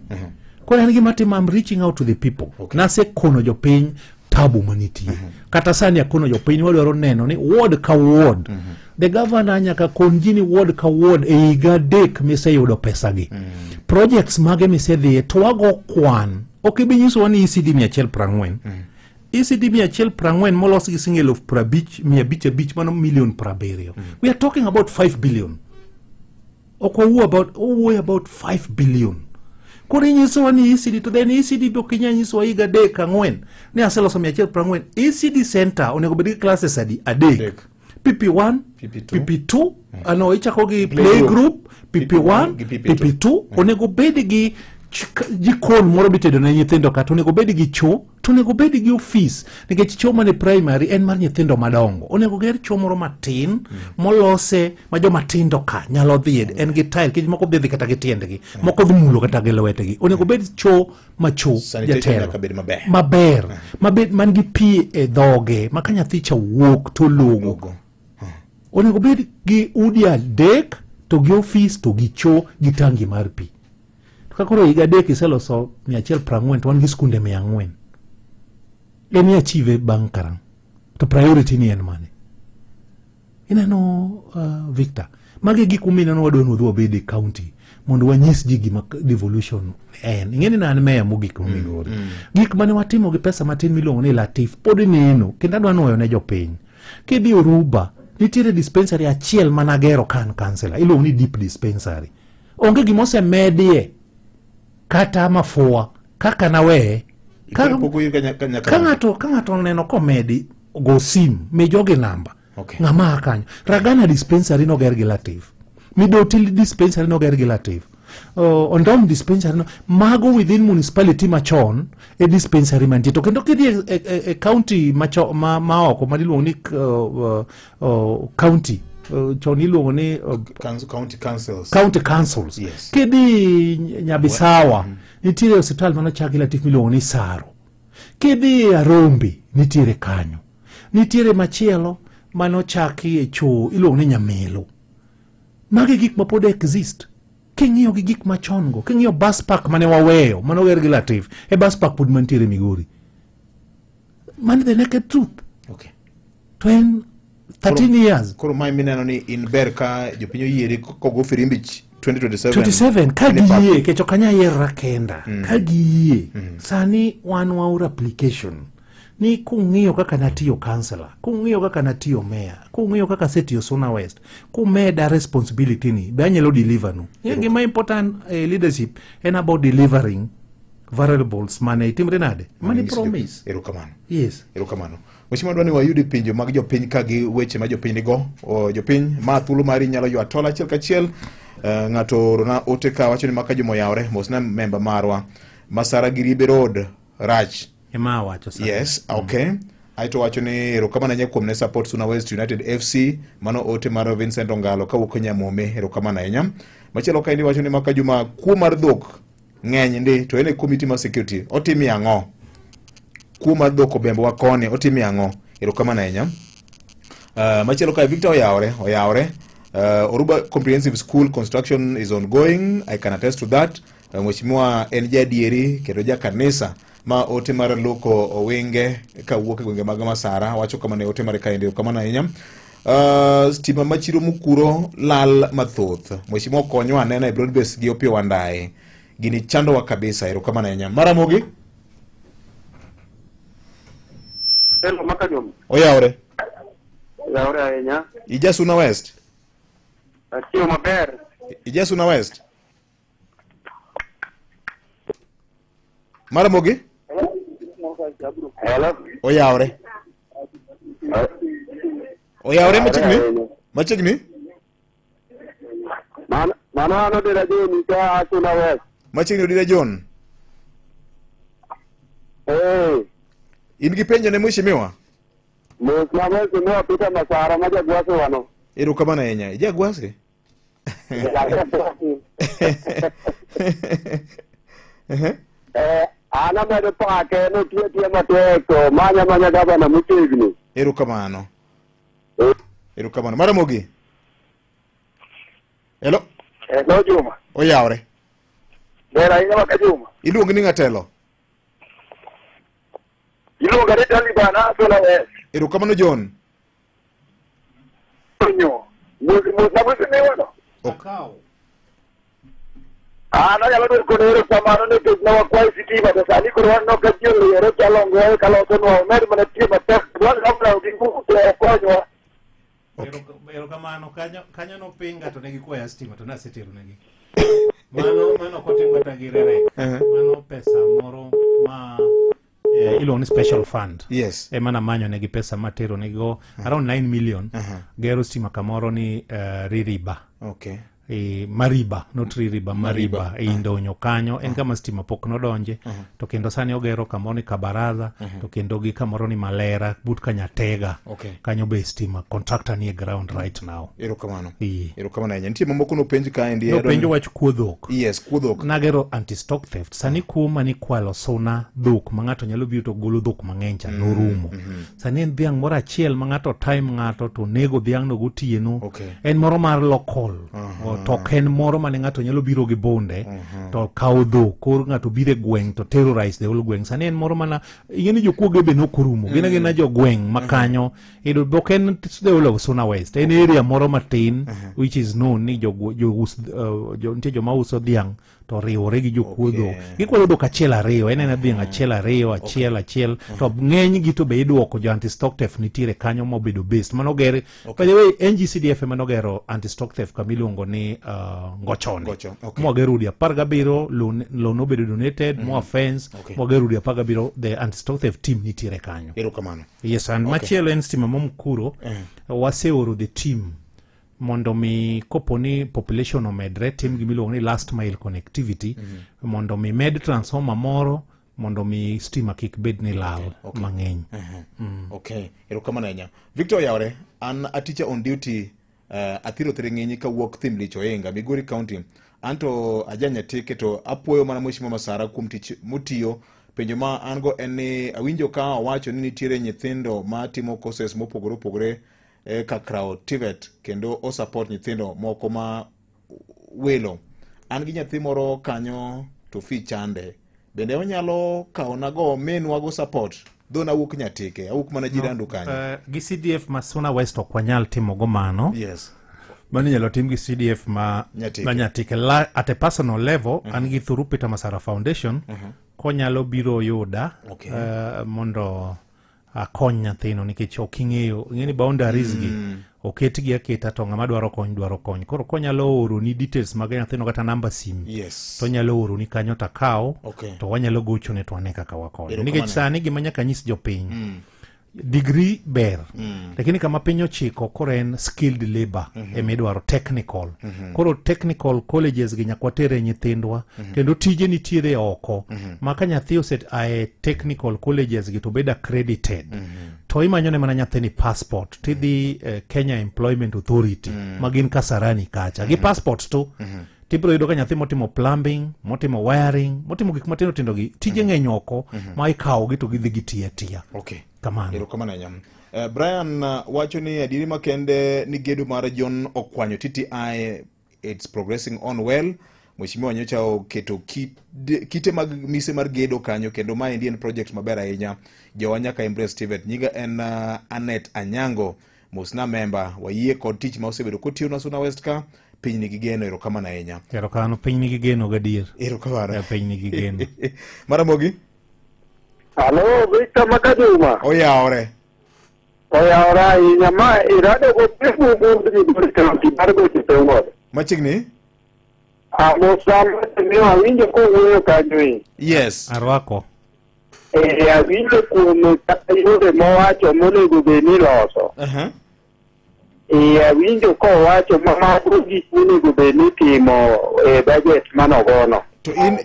S1: Koro en gima timo, I'm reaching out to the people. Nasekono jopiny tabu manitie. Kata sani akono jopiny wadwaro neno ni ward ka ward. The governor nyaka kon ji ni ward ka ward e higa 3 miseyudo pesa gi. Projects mage misedhiye to wago kwan. Ok ibi nyisowa ni ECD 140. ECD 140 molos gi siling 5,505 mano million 70. We are talking about 5 billion. Ok wawuo about, wawuoyo about 5 billion. Koro inyisowa ni ECD to then ECD be ok inyal nyisowa higa 3 4 ni aseloso 140. ECD center onego bed gi classes adi? 3. PP1,
S2: PP2,
S1: PP2, ano ichako gi play group, PP1,
S2: gi PP2.
S1: PP2, onego bed gi jikon moro mitedo ne nyithindo kata onego bed gi cho, to onego bed gi office nikech cho mane primary en mar nyithindo madongo. Onego ger cho moro matin molose ma joma tindo ka nyalo dhiye, en gi tile nikech moko dhi kata gi tiendgi, moko dhi mulo kata gi lwetgi. Onego bed cho ma cho
S2: Sanitation
S1: jatelo.
S2: nyaka bed maber.
S1: Maber. Mabed man gi pi e dhoge ma ka nyathi cha wuok to logo.
S2: Logo.
S1: Onego bed gi udi 3 to gi office to gi cho gi tangi mar pi. To ka koro higa 3 iseloso 140 to wan gi skunde 400. En i achieve bang' karang'o? To priority ni en mane? Ineno Victor, magi gik mineno wadwa ni wadhi wabed e county mondo wanyis ji gima devolution en. Ing'e ni ne an meya mogik ma Migori. Gik mane watimo gi pesa matin miluongo ni Latif pod neno kendo adwa nwoyo ne jopiny. Kidhi Oruba, nitiere dispensary achiel managero ka an councillor, iluongo ni deep dispensary. Onge gima osemedie kata mafua kaka naweye. Ka ng'ato oneno komedi go sim mi jogi namba. Ng'ama a kanyo. Ragana dispensary noger gi Latif. Midoti dispensary noger gi Latif. Ondom dispensary no, mago within municipality machon e dispensary mantie. To kendo kidhi e county macho, ma oko ma iluongo ni county, chon iluongo ni
S2: County councils.
S1: County councils.
S2: Yes.
S1: Kidhi Nyabisawa, nitiere osiptal manochak gi Latif miluongo ni Saro. Kidhi Arombi, nitiere kanyo. Nitiere machielo manochaki e choo iluongo ni Nyamelo. Magi gik ma pod exist. King'iyo gi gik machon go, king'iyo bus park mane waweyo, mane oger gi Latif, e bus park pod mantiere Migori. Mano the naked truth. To en 13 years.
S2: Koro mae mineno ni in ber ka jopiny oyieri kogo firimbi 2027.
S1: 27, ka
S2: Ine
S1: giyie,
S2: park.
S1: kech ok anyal yiera kenda. Ka giyie, sani wan waoro application ni kung'iyo kaka natiyo councillor, kung'iyo kaka natiyo mayor, kung'iyo kaka asetiyo Suna West, kumeda responsibility ni, be anyalo deliver nu. Gima important leadership en about delivering variables mane itimre nade? Mane
S2: Manyiso
S1: promise.
S2: Erokamano.
S1: Yes.
S2: Erokamano. Mheshimiwa, adwa ni wayudi penjo mag jopiny ka gi weche ma jopiny nigo. Jopiny, ma thuolo mari nyalo ywa tol achiel kachiel. Ng'ato oorona ote ka wacho ni maka juma oyawre, mosna memba marwa. Masara gi Ribe Road, rach.
S1: Ema awacho sani.
S2: Yes, okay. Aeto wacho ni erokamano ahinya kuom ne support Suna West United FC. Mano ote mar Vincent Ongalo kawuok Nyamome, erokamano ahinya. Machielo kaendi wacho ni maka juma kuo mar dhok ng'eny ndi to en e committee mar security. Otimi ang'o? Kuo mar dhok obembowa koni, otimi ang'o? Erokamano ahinya. Machielo kae Victor oyawre, oyawre. Oruba Comprehensive School construction is ongoing. I can attest to that. Mheshimiwa en jadieri kendo ja kanisa ma ote mar Loko Owinge kawuok e gwenge mag Masara wacho kama ne ote mare kaendi, erokamano ahinya. Stima machiro Mukuro lal mathoth. Mheshimiwa okonywa anena e broad base gi Opiyo Wandayi. Gini chandowa kabisa, erokamano ahinya. Maramogi?
S4: Hello, Makajom.
S2: Oyawre.
S4: Laura ahinya.
S2: Ija Suna West?
S4: Atiyo maber.
S2: Ija Suna West? Maramogi?
S4: Hello.
S2: Oyawre. Oyawre machiegni? Machiegni?
S4: Mano an Odera John ka Suna West.
S2: Machiegni Odera John.
S4: Eh.
S2: In gi penjo ne mheshimiwa?
S4: Mos ma mheshimiwa Peter Masara ma jagwase wano.
S2: Erokamano ahinya. Ijagwase?
S4: An amedo pake notiyo tiyo matek to manya manya gavana motegno.
S2: Erokamano. Erokamano. Maramogi. Hello.
S4: Hello Juma.
S2: Oyawre.
S4: Ber ahinya maka Juma.
S2: Iluongi ni ng'atelo?
S4: Iluonga ni Taliban Suna West.
S2: Erokamano John.
S4: Nyo. Mos na mheshimiwa no.
S1: Okaw.
S4: An anyalo dwoko ne erokamano nikech ne wakwayo sitima to sani koro waneno ka ji oliere chalongoe kalosonwa omed mana tiyo matek dwar gavana gi nguvu to okonywa.
S1: Erokamano kanyo nopinga to ne gikwaya stima to nasetero negi. Mano ok otim kata gi rerek. Mano pesa moro ma iluongo ni special fund.
S2: Yes.
S1: Ema namanyo negi pesa matero negigo around 9 million. Gero stima kamoro ni Ririba.
S2: Okay.
S1: Mariba, not Ririba, Mariba. Indonyo kanyo en kama stima pok nodonje. To kendo sani ogero kamoro ni Kabaradha, to kendo gi kamoro ni Malera but Kanyatega.
S2: Okay.
S1: Kanyo be stima contractor ni e ground right now.
S2: Erokamano. Erokamano ahinya. Nitie mamoko nopenj kaendi.
S1: Nopenjo wach kuo dhok.
S2: Yes, kuo dhok.
S1: Nagero anti-stock theft. Sani kuo manikwalo Suna dhok ma ng'ato nyalo biro to golo dhok mang'eny cha norumo. Sani en dhiang' moro achiel ma ng'ato time ng'ato to nego dhiang'no gotieno.
S2: Okay.
S1: En moro mar local. To ok en moro mane ng'ato nyalo biro gi bunde to kawo dhok koro ng'ato biro e gweng' to terrorize the whole gweng'. Sani en moro mana ing'e ni jokuoge be nokorumo gin agina jogweng' ma kanyo iyudo ok en the whole of Suna West, en area moro matin which is known ni nitie joma uso dhiang' to riwore gi jokuo dhok. Gikwalo dhok achiel ariyo, en ena dhiang' achiel ariyo achiel achiel to ng'eny gi to be iduoko jo anti-stock theft nitiere kanyo mobedo based manogere. By the way, NGCDF ema nogero anti-stock theft kama iluongo ni Ngochone.
S2: Okay.
S1: Mwagero udi 17, loan obedo donated, mwa fence, mwagero udi 17, the anti-stock theft team nitiere kanyo.
S2: Erokamano.
S1: Yes, and machielo en stima momkuro, waseoro the team mondo mi kopo ni population omedre, tim gimiluongo ni last mile connectivity, mondo mi med transformer moro mondo mi stima kik bed ni lal mang'eny.
S2: Okay, erokamano ahinya. Victor Yaure, an a teacher on duty Athiro Thiring'inyi kawuok Thimlich Ohinga, Migori County. Anto aja Nyatike to apuoyo mana Mheshimiwa Masara kuom tich motiyo. Penjo ma an go en ni awinjo ka owacho ni nitiere nyithindo ma timo courses mopogore opogore ka Krao TVET kendo o support nyithindo moko ma welo. An gi nyathi moro kanyo to fee chande. Bende onyalo kawonago minwago support? Dho nawuok Nyatike, awuok mana jirandu kanyo.
S1: Gi CDF ma Suna West ok wanyal timo go mano.
S2: Yes.
S1: Mano inyalo tim gi CDF ma
S2: Nyatike.
S1: Ma Nyatike. At a personal level, an gi through Peter Masara Foundation, konyalo biro yuda mondo akony nyathino nikech ok ing'eyo, ing'e ni boundaries gi oketgi aketa to ng'ama dwaro kony dwaro kony. Koro konyalo oroni details mag nyathino kata namba sim, to onyalo oroni kanyo to akaw, to wanyalo gochone to wane kaka wakonyo. Nikech sani gima nyaka nyis jopiny, degree ber, lakini kama piny ochiko koro en skilled labor emidwaro technical. Koro technical colleges gi nyaka watere nyithindwa, kendo tije nitiere oko. Ma ka nyathi oset ae technical colleges gi to bedo accredited, to imanyone mana nyathini passport tidhi Kenya Employment Authority ma gin Kasarani kacha gi passport to tibiro yudo ka nyathi motimo plumbing, motimo wiring, motimo gik matindo tindo gi tije ng'eny oko ma ikawogi to gidhi gitiyo atiya. Kamano.
S2: Erokamano ahinya. Brian wacho ni adieri makende ni gedo mar John Okwanyo TTI it's progressing on well. Mheshimiwa nyocha oketo kite mag mise mar gedo kanyo kendo maendi en project maber ahinya. Jowa nyaka embrace TVET. Nyinga en Anet Anyango, mosna member, wayie kod tich ma osebedo kotiyo Suna West ka. Piny nigi geno, erokamano ahinya.
S1: Erokamano, piny nigi geno gadier.
S2: Erokamano.
S1: Piny nigi geno.
S2: Maramogi?
S4: Halo, Victor Makajuma.
S2: Oyawre.
S4: Oyawore ahinya ma irado go Migori County mar gocho tewuoth.
S2: Machiegni?
S4: Amosa mheshimiwa awinjo kowuoyo kanyo e.
S2: Yes.
S1: Arwako.
S4: Awinjo kuom kata yore mowacho monego bed ni iloso. Awinjo kowacho mago gik monego bed ni itimo e budget manogono.
S2: To in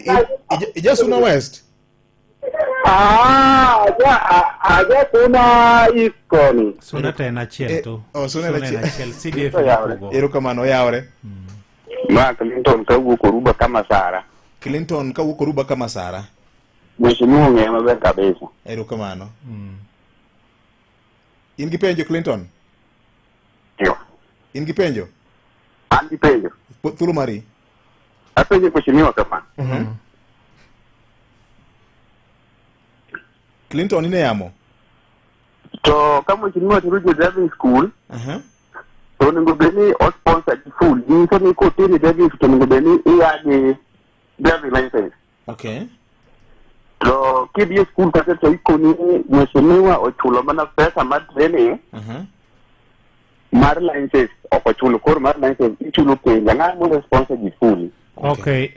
S2: ija Suna West?
S4: Aja Suna East koni.
S1: Suna to en achiel to.
S2: Suna en achiel.
S1: CDF mokuongo.
S2: Erokamano oyawore.
S5: Ma Clinton kawuok Oruba kama Sara.
S2: Clinton kawuok Oruba kama Sara.
S5: Mheshimiwa ong'eyo maber kabisa.
S2: Erokamano. In gi penjo Clinton?
S5: Yo.
S2: In gi penjo?
S5: An gi penjo.
S2: Thuolo mari.
S5: Apenjo mheshimiwa kama.
S2: Clinton ine yamo.
S5: To ka mheshimiwa tero jo driving school, to onego bed ni o sponsor gi full. Nyiso ni koteri driving school to onego bed ni iya gi driving license.
S2: Okay.
S5: To kidhi e school kata to ikoni mheshimiwa ochulo mana pesa mar training mar license ok ochulo koro mar license ichulo penjo ang'o mondo sponsor gi full.
S1: Okay,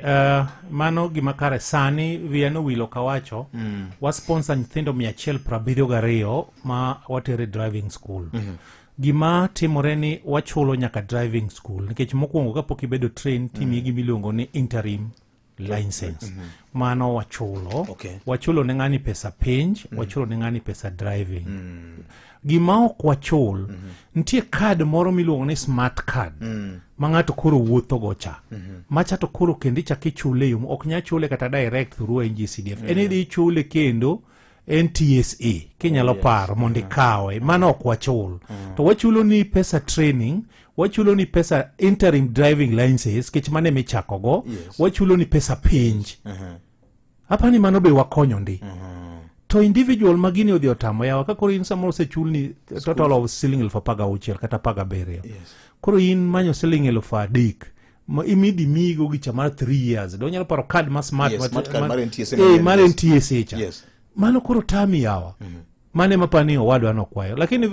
S1: mano gima kare sani wiya nowilo kawacho wa sponsor nyithindo 172 ma watere driving school. Gima timore ni wachulo nyaka driving school nikech mokwongo kapok ibedo train timiyi gima iluongo ni interim license. Mano wachulo. Wachulo ne ng'ani pesa penj, wachulo ne ng'ani pesa driving. Gima ok wachul, nitie card moro miluongo ni smart card ma ng'ato koro wuotho go cha. Macha to koro kendo ichako ichule e yo ok nyal chule kata direct through NGCDF. En idhi ichule kendo NTSA kinyalo paro mondo ikawe. Mano ok wachul. To wachulo ni pesa training, wachulo ni pesa interim driving license kech mane michako go, wachulo ni pesa penj. Apani mano be wakonyo ndi. To individual magini odhi otamo yawa ka koro in samoro osechulni total of siling 16,000 kata 17. Koro in manyo siling 3,000 ma imidhi miyigo gicha mar 3 years. Do onyalo paro card ma smart,
S2: smart card mar NTSA.
S1: Mar NTSA cha. Mano koro tami yawa. Mane mapani owadwa nokwayo. Lakini